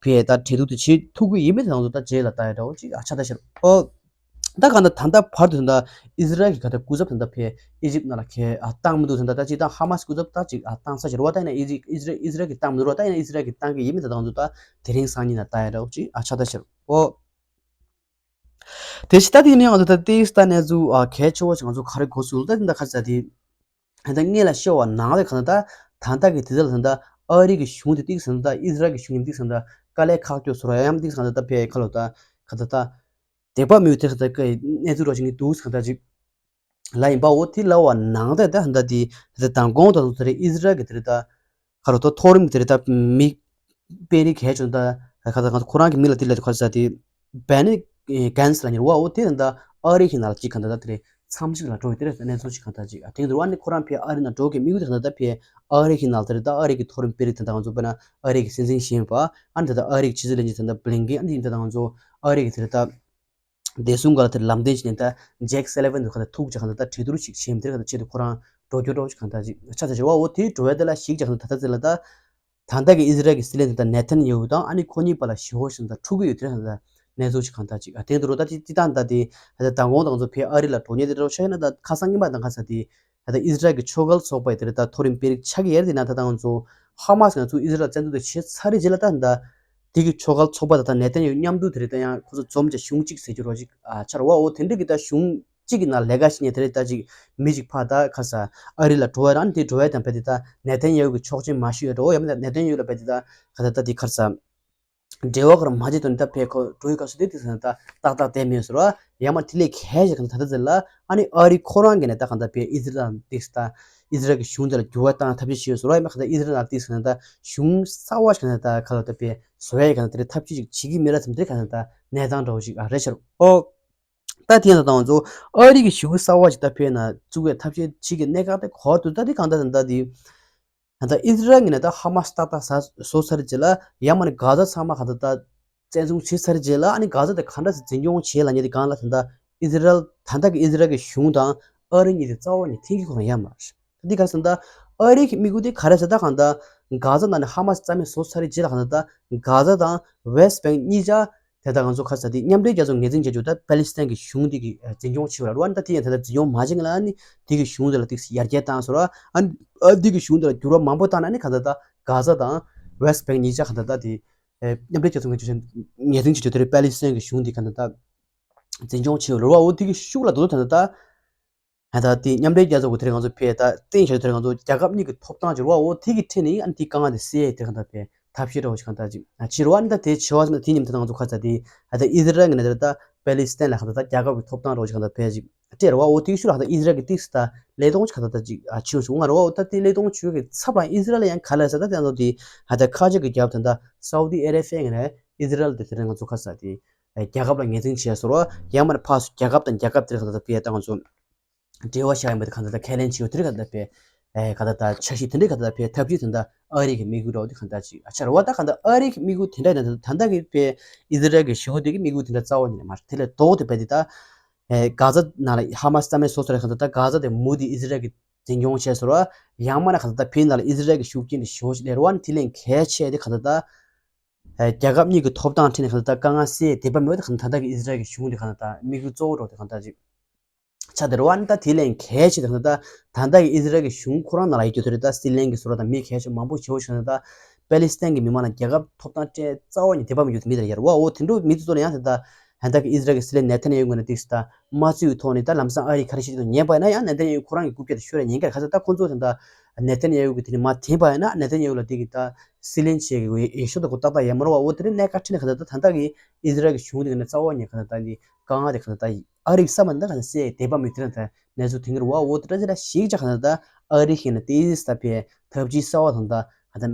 ཕེ་ད་གྲོས་བསྡུར་དེ་བྱེད་ཐུབ་ཀྱི་ཡིན་མིན་དང་ཚོ་ད་རྗེས་ལ་ལྟ་ཡ་འདྲ་བོ་ཅིག་ཨ་ཆ་ད་ཤར། ཨོ། ད་གང་ད་ད་ལྟ་བར་དུ་ད་ཨི་ཟི་རལ་གྱི་ག་ད་སྐུ་ཚབ་ད་ད་ཕེ་ཨི་ཇིབ་ནང་ལ་ཁེ་ཨ་བཏང་མི་འདུག་ད་ད་ཅིག་ད་ཧ་མ་སི་སྐུ་ཚབ་ད་ཅིག་ཨ་བཏང་ས་ཤར་བ། ད་ཡིན་ན་ཨི་ཟི་ཨི་ཟི་རལ་ཨི་ཟི་རལ་གྱི་བཏང་མི་འདུག་ར། ད་ཡིན་ན་ཨི་ཟི་རལ་གྱི་བཏང་གི་ཡིན་མིན་ད་ད་ཚོ་ད་དེ་རིང་སང་ཉིན་ལ་ལྟ་ཡ་འདྲ་བོ་ཅིག་ཨ་ཆ་ད་ཤར། ཨོ། དེ་ཕྱི་ད་དེ་ནས་ང་ཚོ་ད་ཏིག་ས་གནས་ཚུལ་ཨ་གལ་ཆེ་བོ་ཞིག་ང་ཚོ་ག་རེ་གོ་སོང་ད་དེ་འདྲ་ཁ་ས་དེ་ད་ངེད་ལ་ཤོ་བ་ནང་ལས་གང་ད་ད་ད་ལྟ་གི་དེ་ཚོ་ལ་ད་ཨ་རི་གི་གཞུང་དེ་ཏིག་ས་ད་ཨི་ཟི་རལ་གི་གཞུང་ཡིན་ཏིག་ས་ད་དཀའ་ལས་ཁག་སྐྱོ་སོ་ར་ཡམ་ཏིག་ས་ད་ད་ཕེ་ཁ་ལོ་ད་ག་ད་ད་དད་པ་མེད་དེ་ཁ་ད་གི་གནས་ཚུལ་རོ་ཞིག་ནི་འདུག་ས་གང་ད་ཅིག་ལ་ཡིན་པ། འོ་དེ་ལ་བ་ནང་ད་ད་ད་དེ་ད་དང་གོང་ད་དེ་ཨི་ཟི་རལ་གི་དེ་ད་ཁ་རོ་ད་མཐོ་རིམ་དེ་ད་མི་དཔེ་རིག་གལ་ཆུང་ད་ཁ་ད་ཁོ་རང་གི་མི་ལ་དེ་ལ་ཁ་ས་དེ་བེ་ནི་གན་སི་ལ་ཉེར་བ། འོ་དེ་ད་ཨ་རི་གི་ནང་ལ་ཅིག་ག་ད་ད་དེ་མཚམས་ཤིག་ལ་འགྲོ་ཡི་དེ་རེད་གནས་ཚུལ་ཅིག་གང་ད་ཅིག་ཨ་དེང་དུ་བ་ནི་ཁོ་རང་ཕེ་ཨ་རི་ནང་འགྲོ་གི་མི་གུ་དེ་གང་ད་ད་ཕེ་ཨ་རི་གི་ནང་དེ་རེད། ད་ཨ་རི་གི་མཐོ་རིམ་དཔེ་རིག་དེ་ད་ང་ཚོ་བེ་ན་ཨ་རི་གི་སྲིད་འཛིན་ཞིག་ཡིན་པ་ཨ་ནི་ད་ད་ཨ་རི་གི་ཕྱི་སྲིད་བློན་ཆེན་དེ་ད་བླིང་ཀེན་ཨ་ནི་ད་ང་ཚོ་ཨ་རི་གི་དེ་རེད་ད། བདེ་སྲུང་སྒང་ལ་དེར་ལམ་སྟོན་བྱས་ནས་ད་ཇེག་སེ་ལི་ཝན་དུ་ག་ད་ཐུག་ཅིག་གང་ད་ད་གྲོས་བསྡུར་ཞིག་བྱས་མི་དེར་ག་ད་ཆེད་དུ་ཁོ་རང་འགྲོ་རྒྱུ་འགྲོ་ཅིག་གང་ད་ཅིག་ཆ་ཚ་ཆེ་བ། འོ་དེའི་འགྲོ་བའི་དེ་ལ་ཞིག་ཅིག་གང་ད་ད་ད་ཚེ་ལ་ད་ད་ལྟ་གི་ཨི་ཟི་རལ་གྱི་སྲིད་བློན་དེ་ད་ནེ་ཐན་ཡ་ཧུ་དང་ཨ་ནི་ཁོ་གཉིས་བར་ལ་ཞི་ཧོ་ཞིག་ད་འཁྲུག་གི་ཡོད་དེར་གང་ད་གནས་ཚུལ་ཅིག་གང་ད་ཅིག་ཨ་དེང་དུ་རོ་ད་ཅི་ཅི་ད་ད་དེ་ད་ད་མགོ་དང་ཚོ་ཕེ་ཨ་རི་ལ་འགྲོ་ཉེ་དེ་འགྲོ་ཆ་ཡིན་ན་ད་ཁ་སང་ཉི་མ་དང་ཁ་ས་དེ། ད་ལྟ་ཨི་ཟི་རལ་གྱི་ཆོས་འགལ་ཚོགས་པ་ཡི་དེ་རེད་ད་མཐོ་རིམ་དཔོན་རིགས་ཆགས་ཀྱི་ཡོད་རེད། དེ་ན་ད་ལྟ་ང་ཚོ་ཧ་མ་སི་ང་ཚོ་ཨི་ཟི་རལ་བཙན་འཛུལ་དེ་བྱས་ཚར་རེད་རྗེས་ལ་ད་ད་དེ་གི་ཆོས་འགལ་ཚོགས་པ་ད་ད་ནེ་ཐན་ཡ་ཧུ་མཉམ་དུ་དེ་རེད་ད་ཡང་ཁོ་ཚོ་འཛོམས་ཀྱི་གཞུང་གཅིག་ཟེར་རྒྱུ་རོ་ཅིག་ཨ་ཆར་བ། འོ་དེ་འདྲ་གི་ད་གཞུང་གཅིག་གི་ནང་ལས་ཀ་བྱེད་མཁན་དེ་རེད་ད་ཅིག་མི་ཅིག་ཕ་ད་ཁ་ས་ཨ་རི་ལ་འགྲོ་བ་རང་དེ་འགྲོ་བ་དང་བས་དེ་ད་ནེ་ཐན་ཡ་ཧུ་གི་ཆོག་མཆན་མ་ཞུས་ཡ་འགྲོ། འོ་ཡ་མ་ད་ནེ་ཐན་ཡ་ཧུ་ལ་བས་དེ་ད་ཁ་ད་ད་དེ་ཁར་ས། འབྲེལ་བ་ཁར་མ་བྱེད་དོན་ད་ཕེ་ཁོ་འགྲོ་ཡི་སྐབས་སུ་དེ་དེ་ཟེར་ན་ད་ཏག་ཏག་བསྡད་མེད་ཟེར་བ། ཡང་མ་དེ་ལས་གལ་ཆེ་གང་ད་ད་ད་ཟེར་ལ་ཨ་ནི་ཨ་རི་ཁོ་རང་གི་ནས་ད་གང་ད་ཕེ་ཨི་ཟི་རལ་དེ་ད་ཨི་ཟི་རལ་གྱི་གཞུང་དེ་ལ་འགྱུར་བ་བཏང་ཐབས་ཤེས་བྱེད་ཟེར་བ། ཡང་མ་གང་ད་ཨི་ཟི་རལ་དེ་ཟེར་ན་ད་གཞུང་གསར་བ་ཞིག་གང་ད་ད་ག་ལ་ད་ཕེ་བཟོ་ཡ་གང་ད་དེ་ཐབས་ཤེས་ཅིག་བྱེད་ཀྱི་མེད་ར་ཙམ་དེ་གང་ད་ད་གནས་སྟངས་འདྲ་བོ་ཞིག་ཨ་རེད་ཤར། ཨོ། ད་དེ་ཡང་ད་ང་ཚོ་ཨ་རི་གི་གཞུང་གསར་བ་ཞིག་ད་ཕེ་ན་བཙུགས་པའི་ཐབས་ཤེས་བྱེད་ཀྱི་གནད་འགག་དེ་གོ་དུས་ད་དེ་གང་ད་ད་ད་དེ། ད་ལྟ་ཨི་ཟི་རལ་ངོས་ནས་ད་ཧ་མ་སི་ཏག་ཏག་ས་བཟོ་ཚར་རྗེས་ལ་ཡང་མ་ནི་གྷ་ཛ་ཚང་མ་ག་ད་ད་བཙན་བཟུང་བྱས་ཚར་རྗེས་ལ་ཨ་ནི་གྷ་ཛ་དེ་ག་འདྲ་སེ་འཛིན་སྐྱོང་བྱེད་ལ་ཉེ་དེ་གང་ལ་ད་ལྟ་ཨི་ཟི་རལ་ད་ལྟ་གི་ཨི་ཟི་རལ་གྱི་གཞུང་དང་ཨ་རི་གཉིས་དེ་རྩ་བ་ནས་འཐེན་གྱི་ཁོ་རང་ཡང་མ་རེད། ད་འདི་ག་རེ་ཟེར་ན་ད་ཨ་རི་གི་དམིགས་ཡུལ་དེ་ག་རེ་ཟེར་ད་གང་ད་གྷ་ཛ་ནང་ནས་ཧ་མ་སི་རྩ་མེད་བཟོ་ཚར་རྗེས་ལ་གང་ད་ད་གྷ་ཛ་དང་ཝེ་སི་ཊི་བེང་གཉིས་ཆ་དེ་ལྟར་ང་ཚོ་ཁ་ས་དེ་མཉམ་འབྲེལ་རྒྱལ་ཚོགས་ངོས་འཛིན་བྱེད་རྒྱུ་ད་པ་ལི་སི་ཐན་གྱི་གཞུང་དེ་གི་འཛིན་སྐྱོང་བྱེད་པ་རེད་བ། ད་དེ་ཡང་དེ་ལྟར་འཛིན་སྐྱོང་མ་བྱེད་ང་ལ་ཨ་ནི་དེ་གི་གཞུང་དེ་ལ་ཏིག་ཡར་རྒྱས་བཏང་ཟེར་བ། ཨ་ནི་ཨ་དེ་གི་གཞུང་དེ་ལ་འགྱུར་བ་མང་པོ་བཏང་ན་ཨ་ནི་ག་ད་ད་གྷ་ཛ་དང་ཝེ་སི་ཊི་བེང་གཉིས་ཆ་ག་ད་ད་དེ་མཉམ་འབྲེལ་རྒྱལ་ཚོགས་ངོས་འཛིན་བྱེད་རྒྱུ་དེ་རེད། པ་ལི་སི་ཐན་གྱི་གཞུང་དེ་ག་ད་ད་འཛིན་སྐྱོང་བྱེད་པ་རེད་བ། འོ་དེ་གི་ཤུགས་ལ་དོ་དོ་ད་ད་ད། ད་ལྟ་དེ་མཉམ་འབྲེལ་རྒྱལ་ཚོགས་ཀྱི་དེ་རིང་ང་ཚོ་ཕེ་ད་བསྟན་བྱ་དེ་རིང་ང་ཚོ་རྒྱལ་ཁབ་གཉིས་ཀྱི་ཐོབ་ཐང་སྦྱོར་བ་འོ་དེ་གི་ཁྲིད་ནས་ཨ་ནི་དེ་དཀའ་ངལ་དེ་སེལ་ཡས་དེ་གང་ལྟར་ཕེ་ཐབས་ཤེས་འདྲ་བོ་ཞིག་གང་ལྟར་ཅིག་ཕྱིར་བ་ནི་ད་དེ་ཆེ་བ་ཟིན་ན་དེ་ཉིན་དེ་ང་ཚོ་ཁ་ཚ་དེ་ད་ལྟ་ཨི་ཟི་རལ་གྱི་ནས་ད་ལྟ་པེ་ལི་སི་ཐན་ལ་གང་ལྟར་ད་རྒྱལ་ཁབ་ཀྱི་ཐོབ་ཐང་འདྲ་བོ་ཞིག་གང་ལྟར་ཕེ་ཅིག་སྤྲད་ར་བ། འོ་དེ་གི་ཤུགས་ལ་གང་ལྟར་ཨི་ཟི་རལ་གྱི་ཏིག་སི་ད་ལས་དོན་ཆུ་གང་ལྟར་ད་ཅིག་ཕྱིན་སོང་ང་ར་བ། འོ་ད་དེ་ལས་དོན་ཆུ་གི་ཚབ་ལ་ཨི་ཟི་རལ་ལ་ཡང་ག་ལ་ཟེར་ད་དེ་ང་ཚོ་དེ་ད་ལྟ་ཁ་ཆེ་གི་རྒྱལ་ཁབ་ད་ལྟ་སའུ་དི་ཨེ་ར་ཧྥི་ཡ་གི་ནས་ཨི་ཟི་རལ་དེ་དེ་རིང་ང་ཚོ་ཁ་ཚ་དེ་རྒྱལ་ཁབ་ལ་ངོས་འཛིན་བྱས་སོང་ར། ཡང་མ་ནི་ཕར་སུ་རྒྱལ་ཁབ་དང་རྒྱལ་ཁབ་དེ་གང་ལྟར་ད་ཕེ་ད་ང་ཚོ། འབྲེལ་བ་བཞག་ཡིན་པ་དེ་གང་ལྟར་ད་ཁས་ལེན་བྱེད་ཡོད་དེ་རེད། གང་ལྟར་པས་ཨེ་གང་ལྟར་ད་འཆར་གཞི་དེ་འདྲས་གང་ལྟར་པས་ཐབས་ཇུས་དེ་འདྲ་ཨ་རི་གི་དམིགས་ཡུལ་འདྲ་བོ་དེ་གང་ལྟར་ཅིག་ཨ་ཆར་བ། ད་གང་ལྟར་ཨ་རི་གི་དམིགས་ཡུལ་དེ་འདྲ་ཡིན་ན་ད་ལྟ་གི་པས་ཨི་ཟི་རལ་གི་གཞུང་དེ་གི་དམིགས་ཡུལ་དེ་འདྲ་རྩ་བ་ཉིད་ནས་མ་རེད། དེ་ལས་ལྡོག་སྟེ་པས་དེ་ད་ཨེ་གྷ་ཛ་ནང་ལ་ཧ་མ་སི་རྩ་མེད་བཟོ་ཚར་རེད། གང་ལྟར་ད་གྷ་ཛ་དེ་མུ་མཐུད་ཨི་ཟི་རལ་གི་འཛིན་སྐྱོང་བྱས་སོང་ར། ཡང་མ་ན་གང་ལྟར་ད་ཕའི་ནང་ལ་ཨི་ཟི་རལ་གི་ཤུགས་རྐྱེན་དེ་ཞེ་པོ་ཅིག་སླེབས་ར་བ། ཨ་ནི་དེ་ལས་གལ་ཆེ་དེ་གང་ལྟར་ད་ཨེ་རྒྱལ་ཁབ་གཉིས་ཀྱི་ཐོབ་ཐང་ཁྲིད་ནས་གང་ལྟར་ད་དཀའ་ངལ་སེལ་བདེ་པ་མེད་པ་དེ་གང་ལྟར་ད་ལྟ་གི་ཨི་ཟི་རལ་གི་གཞུང་དེ་གང་ལྟར་ད་དམིགས་ཡུལ་གཙོ་བོ་འདྲ་བོ་དེ་གང་ལྟར་ཅིག་ཆགས་བསྡད་རེད་བ། ཨ་ནི་ད་དེ་ལས་གལ་ཆེ་དང་ད་ད་ལྟ་གི་ཨི་ཟི་རལ་གྱི་གཞུང་ཁོ་རང་ནང་ལ་ཡོད་རྒྱུ་དེ་རེད། ད་སྲིད་བློན་གྱི་ཟུར་དང་མི་གལ་ཆེ་མང་པོ་ཞེ་པོ་ཞིག་ད་ པེ་ལི་སི་ཐན་གྱི་མི་མང་ལ་རྒྱལ་ཁབ་ཐོབ་ཐང་སྤྲད་རྩ་བ་ནས་དད་པ་མི་ཡོད་མི་དེ་ཡར་བ། འོ་དེ་འདྲ་མི་དེ་ཚོ་ལ་ཡང་དེ་ད་ཧན་ད་གི་ཨི་ཟི་རལ་གྱི་སྲིད་བློན་ནེ་ཐན་ཡ་ཧུ་ངོས་ནས་ཏིག་ད་མ་བརྩི་བའི་ཐོག་ནས་ད་ལམ་སང་ཨ་རིས་ག་རེ་བྱེད་ཀྱི་འདུག་ཉན་པ་ཡིན་ན་ཡང་ནེ་ཐན་ཡ་ཧུ་ཁོ་རང་གི་རྐུབ་བཀྱག་དེ་ཤོར་ཡ་ཉེན་ཁ། ག་ཚོད་ད་ཁོ་ཚོ་དེ་ད་ནེ་ཐན་ཡ་ཧུ་གི་དེ་ནས་མ་འཐེན་པ་ཡིན་ན་ནེ་ཐན་ཡ་ཧུ་ལ་དེ་གི་ད་སྲིད་བློན་བྱེད་ཀྱི་འོས་ཤོག་ད་ཁོ་ཏག་ཏག་ཡ་མ་རེད་བ། འོ་དེ་རིང་གནད་འགག་ཁྲིད་ནས་ག་ཚོད་ད་ད་ད་གི་ཨི་ཟི་རལ་གྱི་གཞུང་དེ་གི་ནས་རྩ་བ་ཉིད་ག་ཚོད་ད་དེ་དཀའ་ངལ་དེ་ག་ཚོད་ད་ཨ་རིས་བསམ་པ་ད་ག་ཚོད་སེ་དད་པ་མི་དེ་རང་ད་གནས་ཚུལ་དེ་གི་རེད་བ། འོ་དེ་ད་ཅི་ད་ཞིག་ཅག་ག་ཚོད་ད་ཨ་རིས་ཤེས་ན་དེ་ཨི་ཟི་ད་ཕེ་ཐབས་ཇུས་གསར་བ་དང་ད་ག་ཚོད་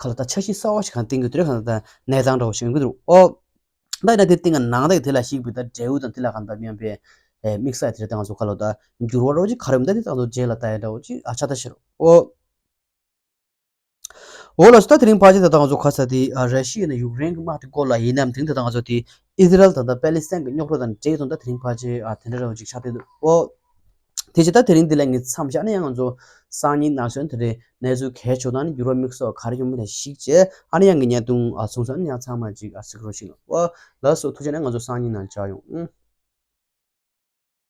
ཁ་ལ་ད་འཆར་གཞི་གསར་བ་ཞིག་གང་བཏིང་གི་དུས་རེ་གང་ད་གནས་སྟངས་འདྲ་བོ་ཞིག་ཡོང་གི་འདུག་ཨོ། ད་ཡིན་ན་དེ་བཏིང་ག་ནང་ད་དེ་ལ་ཞིག་བི་ད་འབྲས་བུ་དང་དེ་ལ་གང་ད་མཉམ་པའི་དམིགས་བསལ་དེ་རེ་ད་ང་ཚོ་ཁ་ལོ་ད་འགྱུར་བ་རོ་ཅིག་ག་རེ་ཡོད་མི་ད་དེ་ད་ང་ཚོ་རྗེས་ལ་ད་ཡ་འདྲ་བོ་ཅིག་ཨ་ཆ་ད་ཤེར་ཨོ། འོ་ལ་སུ་ད་དེ་རིང་ཕལ་ཆེར་ད་ད་ང་ཚོ་ཁ་ས་དེ་ར་ཤི་ཡ་ནས་ཡུཀ་རེན་གི་དམག་དེ་སྐོར་ལ་ཡིན་ནམ་དེང་ད་ད་ང་ཚོ་དེ་ཨི་ཟི་རལ་ད་ད་པེ་ལི་སི་ཐན་གི་རྙོག་དྲ་དང་འབྲེལ་དང་ད་དེ་རིང་ཕལ་ཆེར་དེ་འདྲ་འདྲ་བོ་ཅིག་ཆགས་བསྡད་འདུག་ཨོ། དེ་བྱས་ད་དེ་རིང་འདི་ལ་ངས་མཚམས་བཞག་ནས་ཡང་ང་ཚོ་སང་ཉིན་ནང་སོན་དེ་རེད་གནས་ཚུལ་གལ་ཆེ་ན་ནི་འགྱུར་བ་དམིགས་བསལ་ག་རེ་ཡོང་མིན་ལ་གཞིགས་བྱས་ཨ་ནི་ཡང་གི་བརྙན་ཐུང་ཨ་ཚུགས་སོང་ནི་ཡང་ཚང་མ་ཅིག་ཨ་གཟིགས་རོགས་ཞུ་ལ། ཨོ་ལགས་སོ། ཐུགས་རྗེ་ཆེ་ན་ང་ཚོ་སང་ཉིན་ནང་མཇལ་ཡོང་།